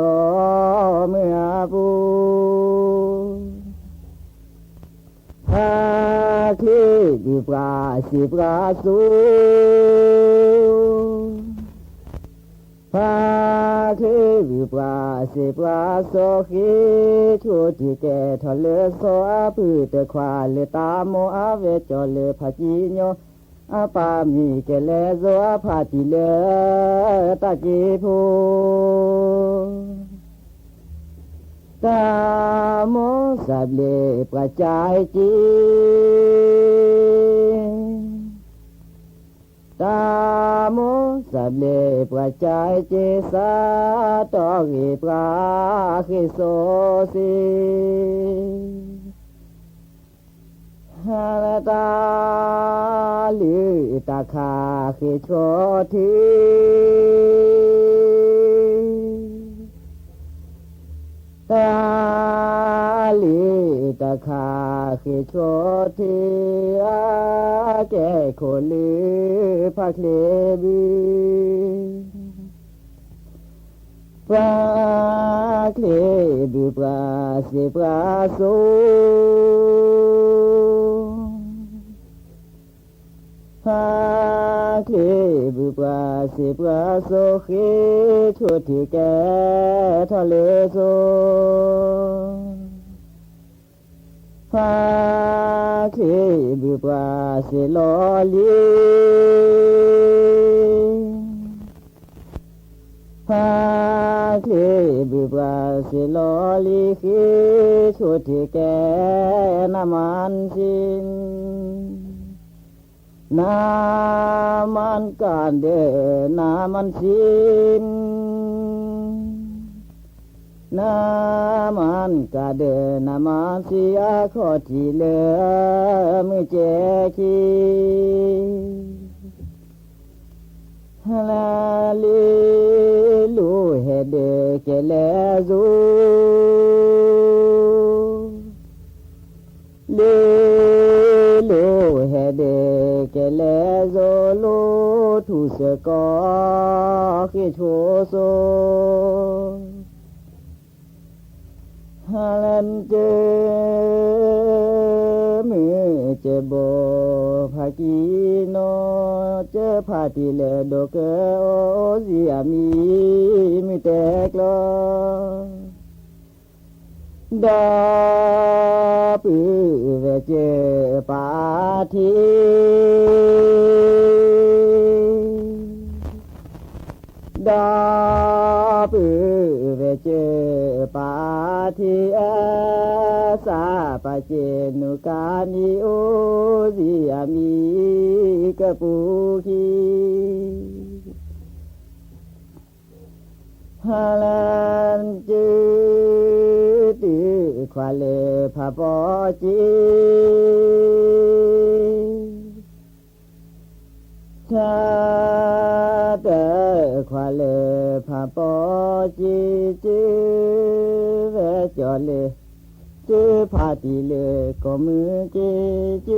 မုၢ်အပူၤ ဖါချ့ဘုးပှၤစံးပှၤစိ ဖါချ့ဘုးပှၤစံးပှၤစိ ဃ့ဆိၣ်ထံကဲထီၣ်လၢစီၤအပုၢ်တခွါလၢတၢ်မိၣ်အဝဲကၠီလၢဖးကံညီ အပၢ်မံၤကဲလဲၤစိၤအဖးတံၢ်လၢတၢ်က့ၤဖိ တၢ်မိၣ်စၢ်ဘျဲးပှၤကၠဲက့ၤ တၢ်မိၣ်စၢ်ဘျဲးပှၤကၠဲက့ၤ စးထီၣ်ဂ့ၤပှၤဃ့စိၤစ့ တၢ်လုၢ်တၢ်ခးဃ့ဆိၣ်ထံ တၢ်လုၢ်တၢ်ခးဃ့ဆိၣ်ထံ အကဲခိၣ်လုၢ်ဖါချ့ဘုး ဖါချ့ဘုးပှၤစံးပှၤစိ ဖါချ့ဘုးပှၤစံးပှၤစိ ဃ့ဆိၣ်ထံကဲထီၣ်လၢစိၤ ဖါချ့ဘုးပှၤစံးလီၤလံ ဖါချ့ဘုးပှၤစံးလီၤလံ ဃ့ဆိၣ်ထံကဲ နမၢၣ်စံ နမၢၣ်ကဒီး နမၢၣ်စံ နမၢၣ်ကဒီး နမၢၣ်စံ အခီၣ်ထံးလၢမုၢ်ကဲခံ လၢလ့လိၤဟဲဒၢးကဲလဲၤစိၤ လ့လိၤဟဲဒၢးကဲလဲၤစိၤ လိၤထူၣ်စၢၤကီၢ်ဃ့ဆိၣ်စိၤ ဟါလၢကၢ မုၢ်ကၢဘိဖးကံနီၤ ကၢဖးတံၢ်လၢဒိၣ်ကၢ အိၣ်စံအမံၤ မုၢ်တဲကျီ ဒီပုၢ်ဝဲၢ်ကၢပာ်ထံ ဒီပုၢ်ဝဲၢ်ကၢပာ်ထံ အစၢ်ပာ်ကဲနုာ်ကါနံၤ အိၣ်စံအမံၤ ကပူၤခံ ဟါလၢကၢ တုၤခွါလၢဖးပီက့ၤ ထါတၢ်ခွါလၢဖးပီက့ၤ ကၢဝဲကၠီလၢ ကၢဖးတံၢ်လၢကီၢ်မုၢ်က့ၤ ကၢ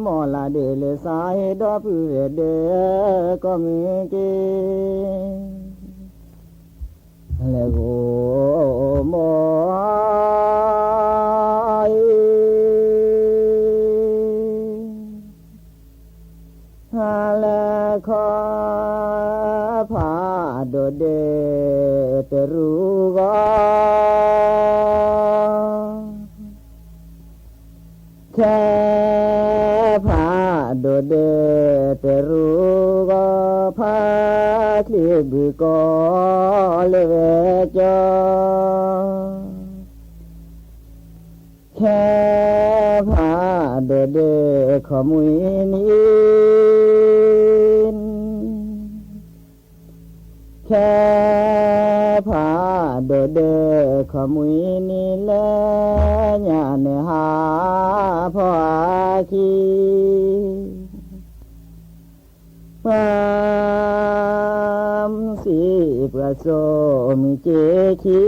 မီၢ်လၢဒၢးလၢ စးဟ့ဒီပုၢ်ဝဲၢ်ဒၢး ကီၢ်မုၢ်က့ၤ လဲၤဂိၢ်မီၢ်အံၤ ဟါလၢခီဖးဒိၣ်ဒၢးတရူးဂီၤ ခဲဖးဒိၣ်ဒၢးတရူးဂီၤ ဖါချ့ဘုးကီၢ်လၢဝဲကၠီ ခဲဖးဒိၣ်ဒၢးခီၣ်မှံနံၤ ခဲဖးဒိၣ်ဒၢးခီၣ်မှံနံၤ လၢညါနဟါဖီအခံ ပှၤစံးပှၤစိာ်မုၢ်က့ၤခံ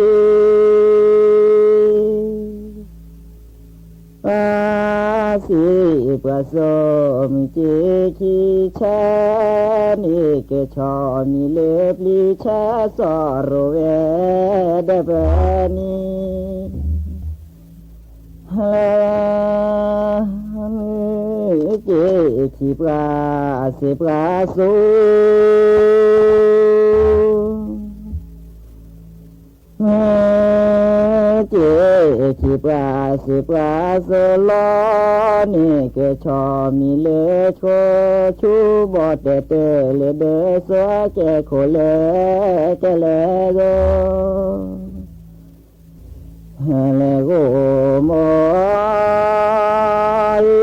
မ့ၢ်စ့ၢ်ပှၤစိာ်မုၢ်စ့ၢ်ခံဆၢန့ၣ် ကဲဆီၣ်မံၤလၢပျံၤဆၢစီၣ်ရိၤဝဲဒီးပနံၤ လၢ မ့ၢ်စ့ၢ်ခံပှၤစ့ၢ်ပှၤစိာ် မ့ၢ်စ့ၢ်ခံပှၤစ့ၢ်ပှၤစိာ်လီၤ န့ၣ်ကဲဆီၣ်မံၤလၢဆိဆိဘီၣ်တဲာ်တၢၢ်လၢဒၢစိကဲခိၣ်လၢကဲလဲၣ်ဂီၢ် လဲၣ်ဂီၢ်မိၢ်အံၤ မ့ၢ်စ့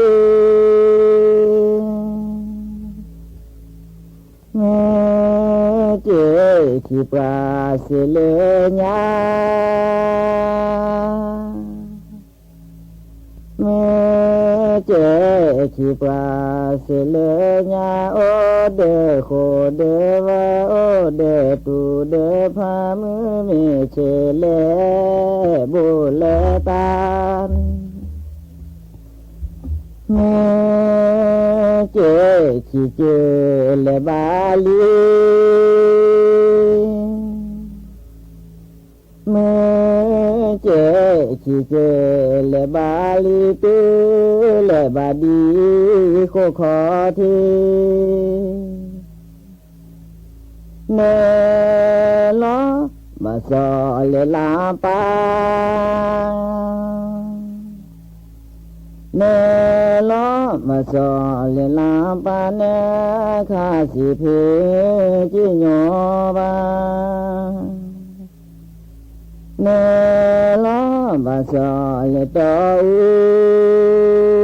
ၢ်ခံပှၤစ့ၢ်လၢညါ မ့ၢ်စ့ၢ်ခံပှၤစ့ၢ်လၢညါ အိၣ်ဒီးဃိၣ်ဒီးဝၢ အိၣ်ဒီးတူၢ်ဒီးဖါ မုၢ်မ့ၢ်ဆ့ၣ်လဲၣ် ဘူးလဲၣ်တၢ် မ့ၢ်စ့ၢ်ခံစ့ၢ်လဲၤဘၣ်လံ, မ့ၢ်စ့ၢ်ခံစ့ၢ်လဲၤဘၣ်လံ, တုၤလဲၤဘၣ်ဒ်ဃိခီထံး နလီၤဘၣ်စီၤလဲၤလၢပၢ်, နလီၤဘၣ်စီၤလဲၤလၢပၢ်, နခါဆံးဖံးကံၣ်ညီဘၣ်, နလီၤဘၣ်စီၤလဲၤတီအူ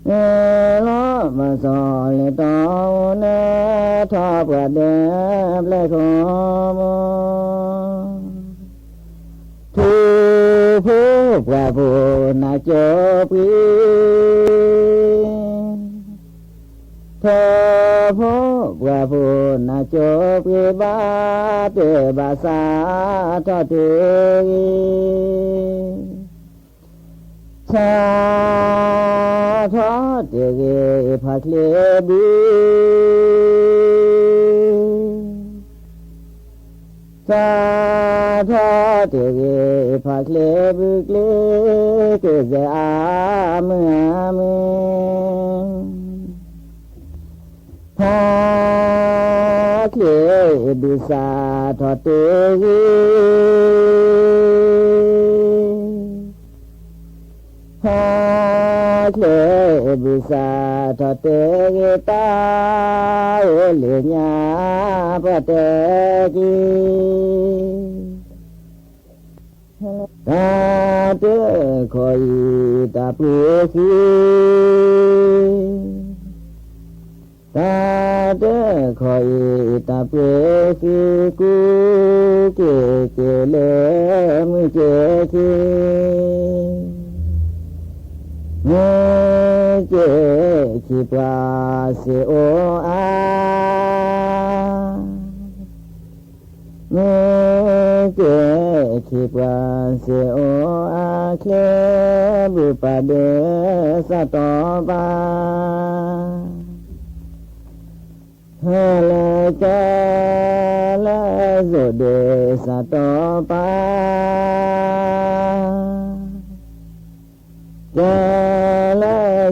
နလီၤဘၣ်စီၤလဲၤတီအူ, နထီၣ်ပှၤဒဲးဘျဲၣ်ခိၣ်မူ, ထူဖိပှၢ်ဖိနၤကၠိပှံၤ, ထူဖိပှၢ်ဖိနၤကၠိပှံၤ, ဘၣ်တၢ်ဘၣ်စးထီၣ်တဂ့ၤ စးထီၣ်တဂ့ၤဖးချ့ဘု, စးထီၣ်တဂ့ၤဖးချ့ဘု, ကျ့က့ၤစဲအါမုၢ်အါမုၢ် ဖးချ့ဘုစးထီၣ်တဂ့ၤ, ဖးချ့ဘုစးထီၣ်တဂ့ၤ, တၢ်အိၣ်လၢညါပှၤတဲက့ၤ တၢ်တခီအံၤတၢ်ပှ့ၤဃံ, တၢ်တခီအံၤတၢ်ပှ့ၤဃံ, ကူက့ၤက့ၤလၢမုၢ်က့ၤခံ, မုၢ်က့ၤခံပှၤစ့အိၣ်အါ မုၢ်က့ၤခံပှၤစ့အိၣ်အါ, ချ့ဘုပာ်ဒ့စးတီပာ်, ဟဲလၢကဲလၢစိၤဒ့စးတီပာ် ကဲလၢ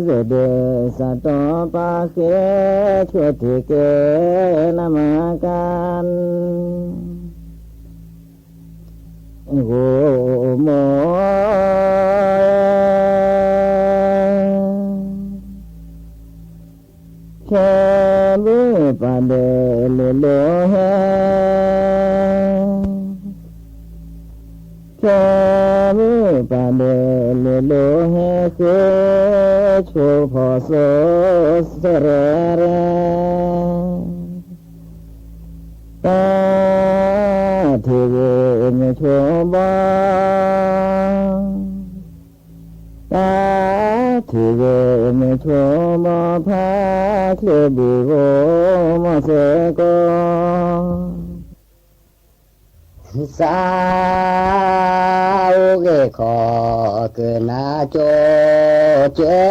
စိၤဒ့စးတီပာ်, ဃ့ဆိၣ်ထံက့ၤနမၤကၤ ဂိၢ်မိၢ် ချ့ဘုပာ်ဒ့လိၤလိၤဟဲ, ချ့ဘုပာ်ဒ့လိၤလိၤဟဲ, ဃ့ဆိၣ်ဖီၣ်စိစရဲရဲ တၢ်ထံၣ်ဂ့ၤမုၢ်ဆိဘီ, တၢ်ထံၣ်ဂ့ၤမုၢ်ဆိဘီ, ဖးချ့ဘုဂိၢ်မိၢ်စ့ၢ်ကီး စး အိၣ်ဂ့ၤခီ ကနၢ်ကၠိကၢ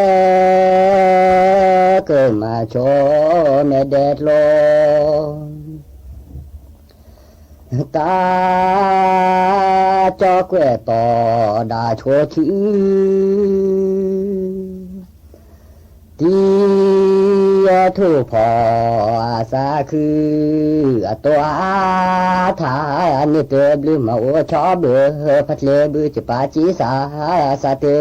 ကမၤဆိမဲာ်ဒဲးကျိ တၢ်ကၠီၣ်ကွဲးတီၤဒၣ်ဆိဆူ တံၤအထူၣ်ဖီအသးခု အတိၢ်အါထါန့ၣ်တဘျုး မၤအိၣ်ဆီဘၢ ဖးချ့ဘုကပာ်ကံစၢ် သးတအုး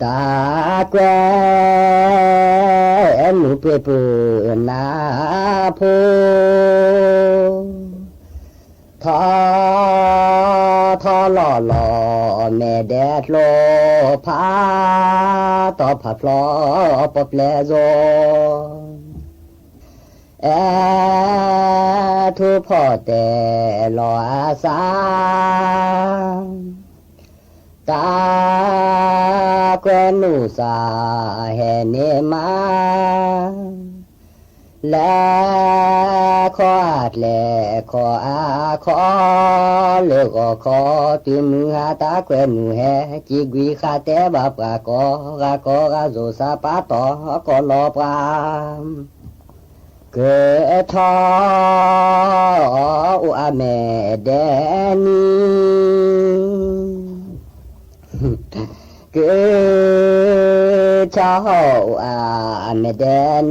တၢ်ကွဲး မုၢ်ပှ့ၤပူၤနၢ်ဖိ ထီထီလီၤလီၤ မဲာ်ဒဲးကျိ ဖးတီၤဖးဖျီ ပီၣ်ပျဲၢ်စိ အဲၣ်ထူၣ်ဖီတဲလီၤအသး တၢ်ကွဲးနုာ်သးဟဲန့ၢ်မး လဲၤခီအကျဲခီအခီ လၢဂီၤခီတုၤမုၢ်ဟါ တၢ်ကွဲးနုာ်ဟဲ ကံကွံာ်ဃာ်တဲဘၣ်ပှၤကိးဂၤကိးဂၤ စိၤစၢ်ပာ်တီၤကီးလီၤပှၤ ကဆီအိၣ်အမဲာ်ဒဲးနံၤ ကဆီအိၣ်အမဲာ်ဒဲးနံၤ တံၤ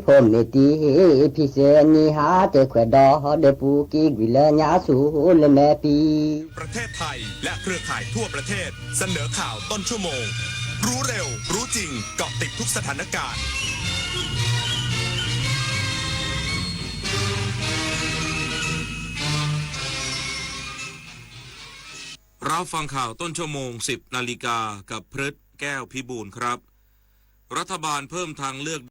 ဖိမ့ၢ်တံၤဖံးသ့နံၤ ဟါတခွဲးဒီးဒၢးပူၤ ကံကွံာ်လၢညါဆူလၢမဲာ်ပံၤ ประเทศไทยและเครือข่ายทั่วประเทศ เสนอข่าวต้นชั่วโมง รู้เร็ว รู้จริง เกาะติดทุกสถานการณ์ รับฟังข่าวต้นชั่วโมง สิบนาฬิกา กับพฤทธิ์ แก้วพิบูลย์ครับ รัฐบาลเพิ่มทางเลือก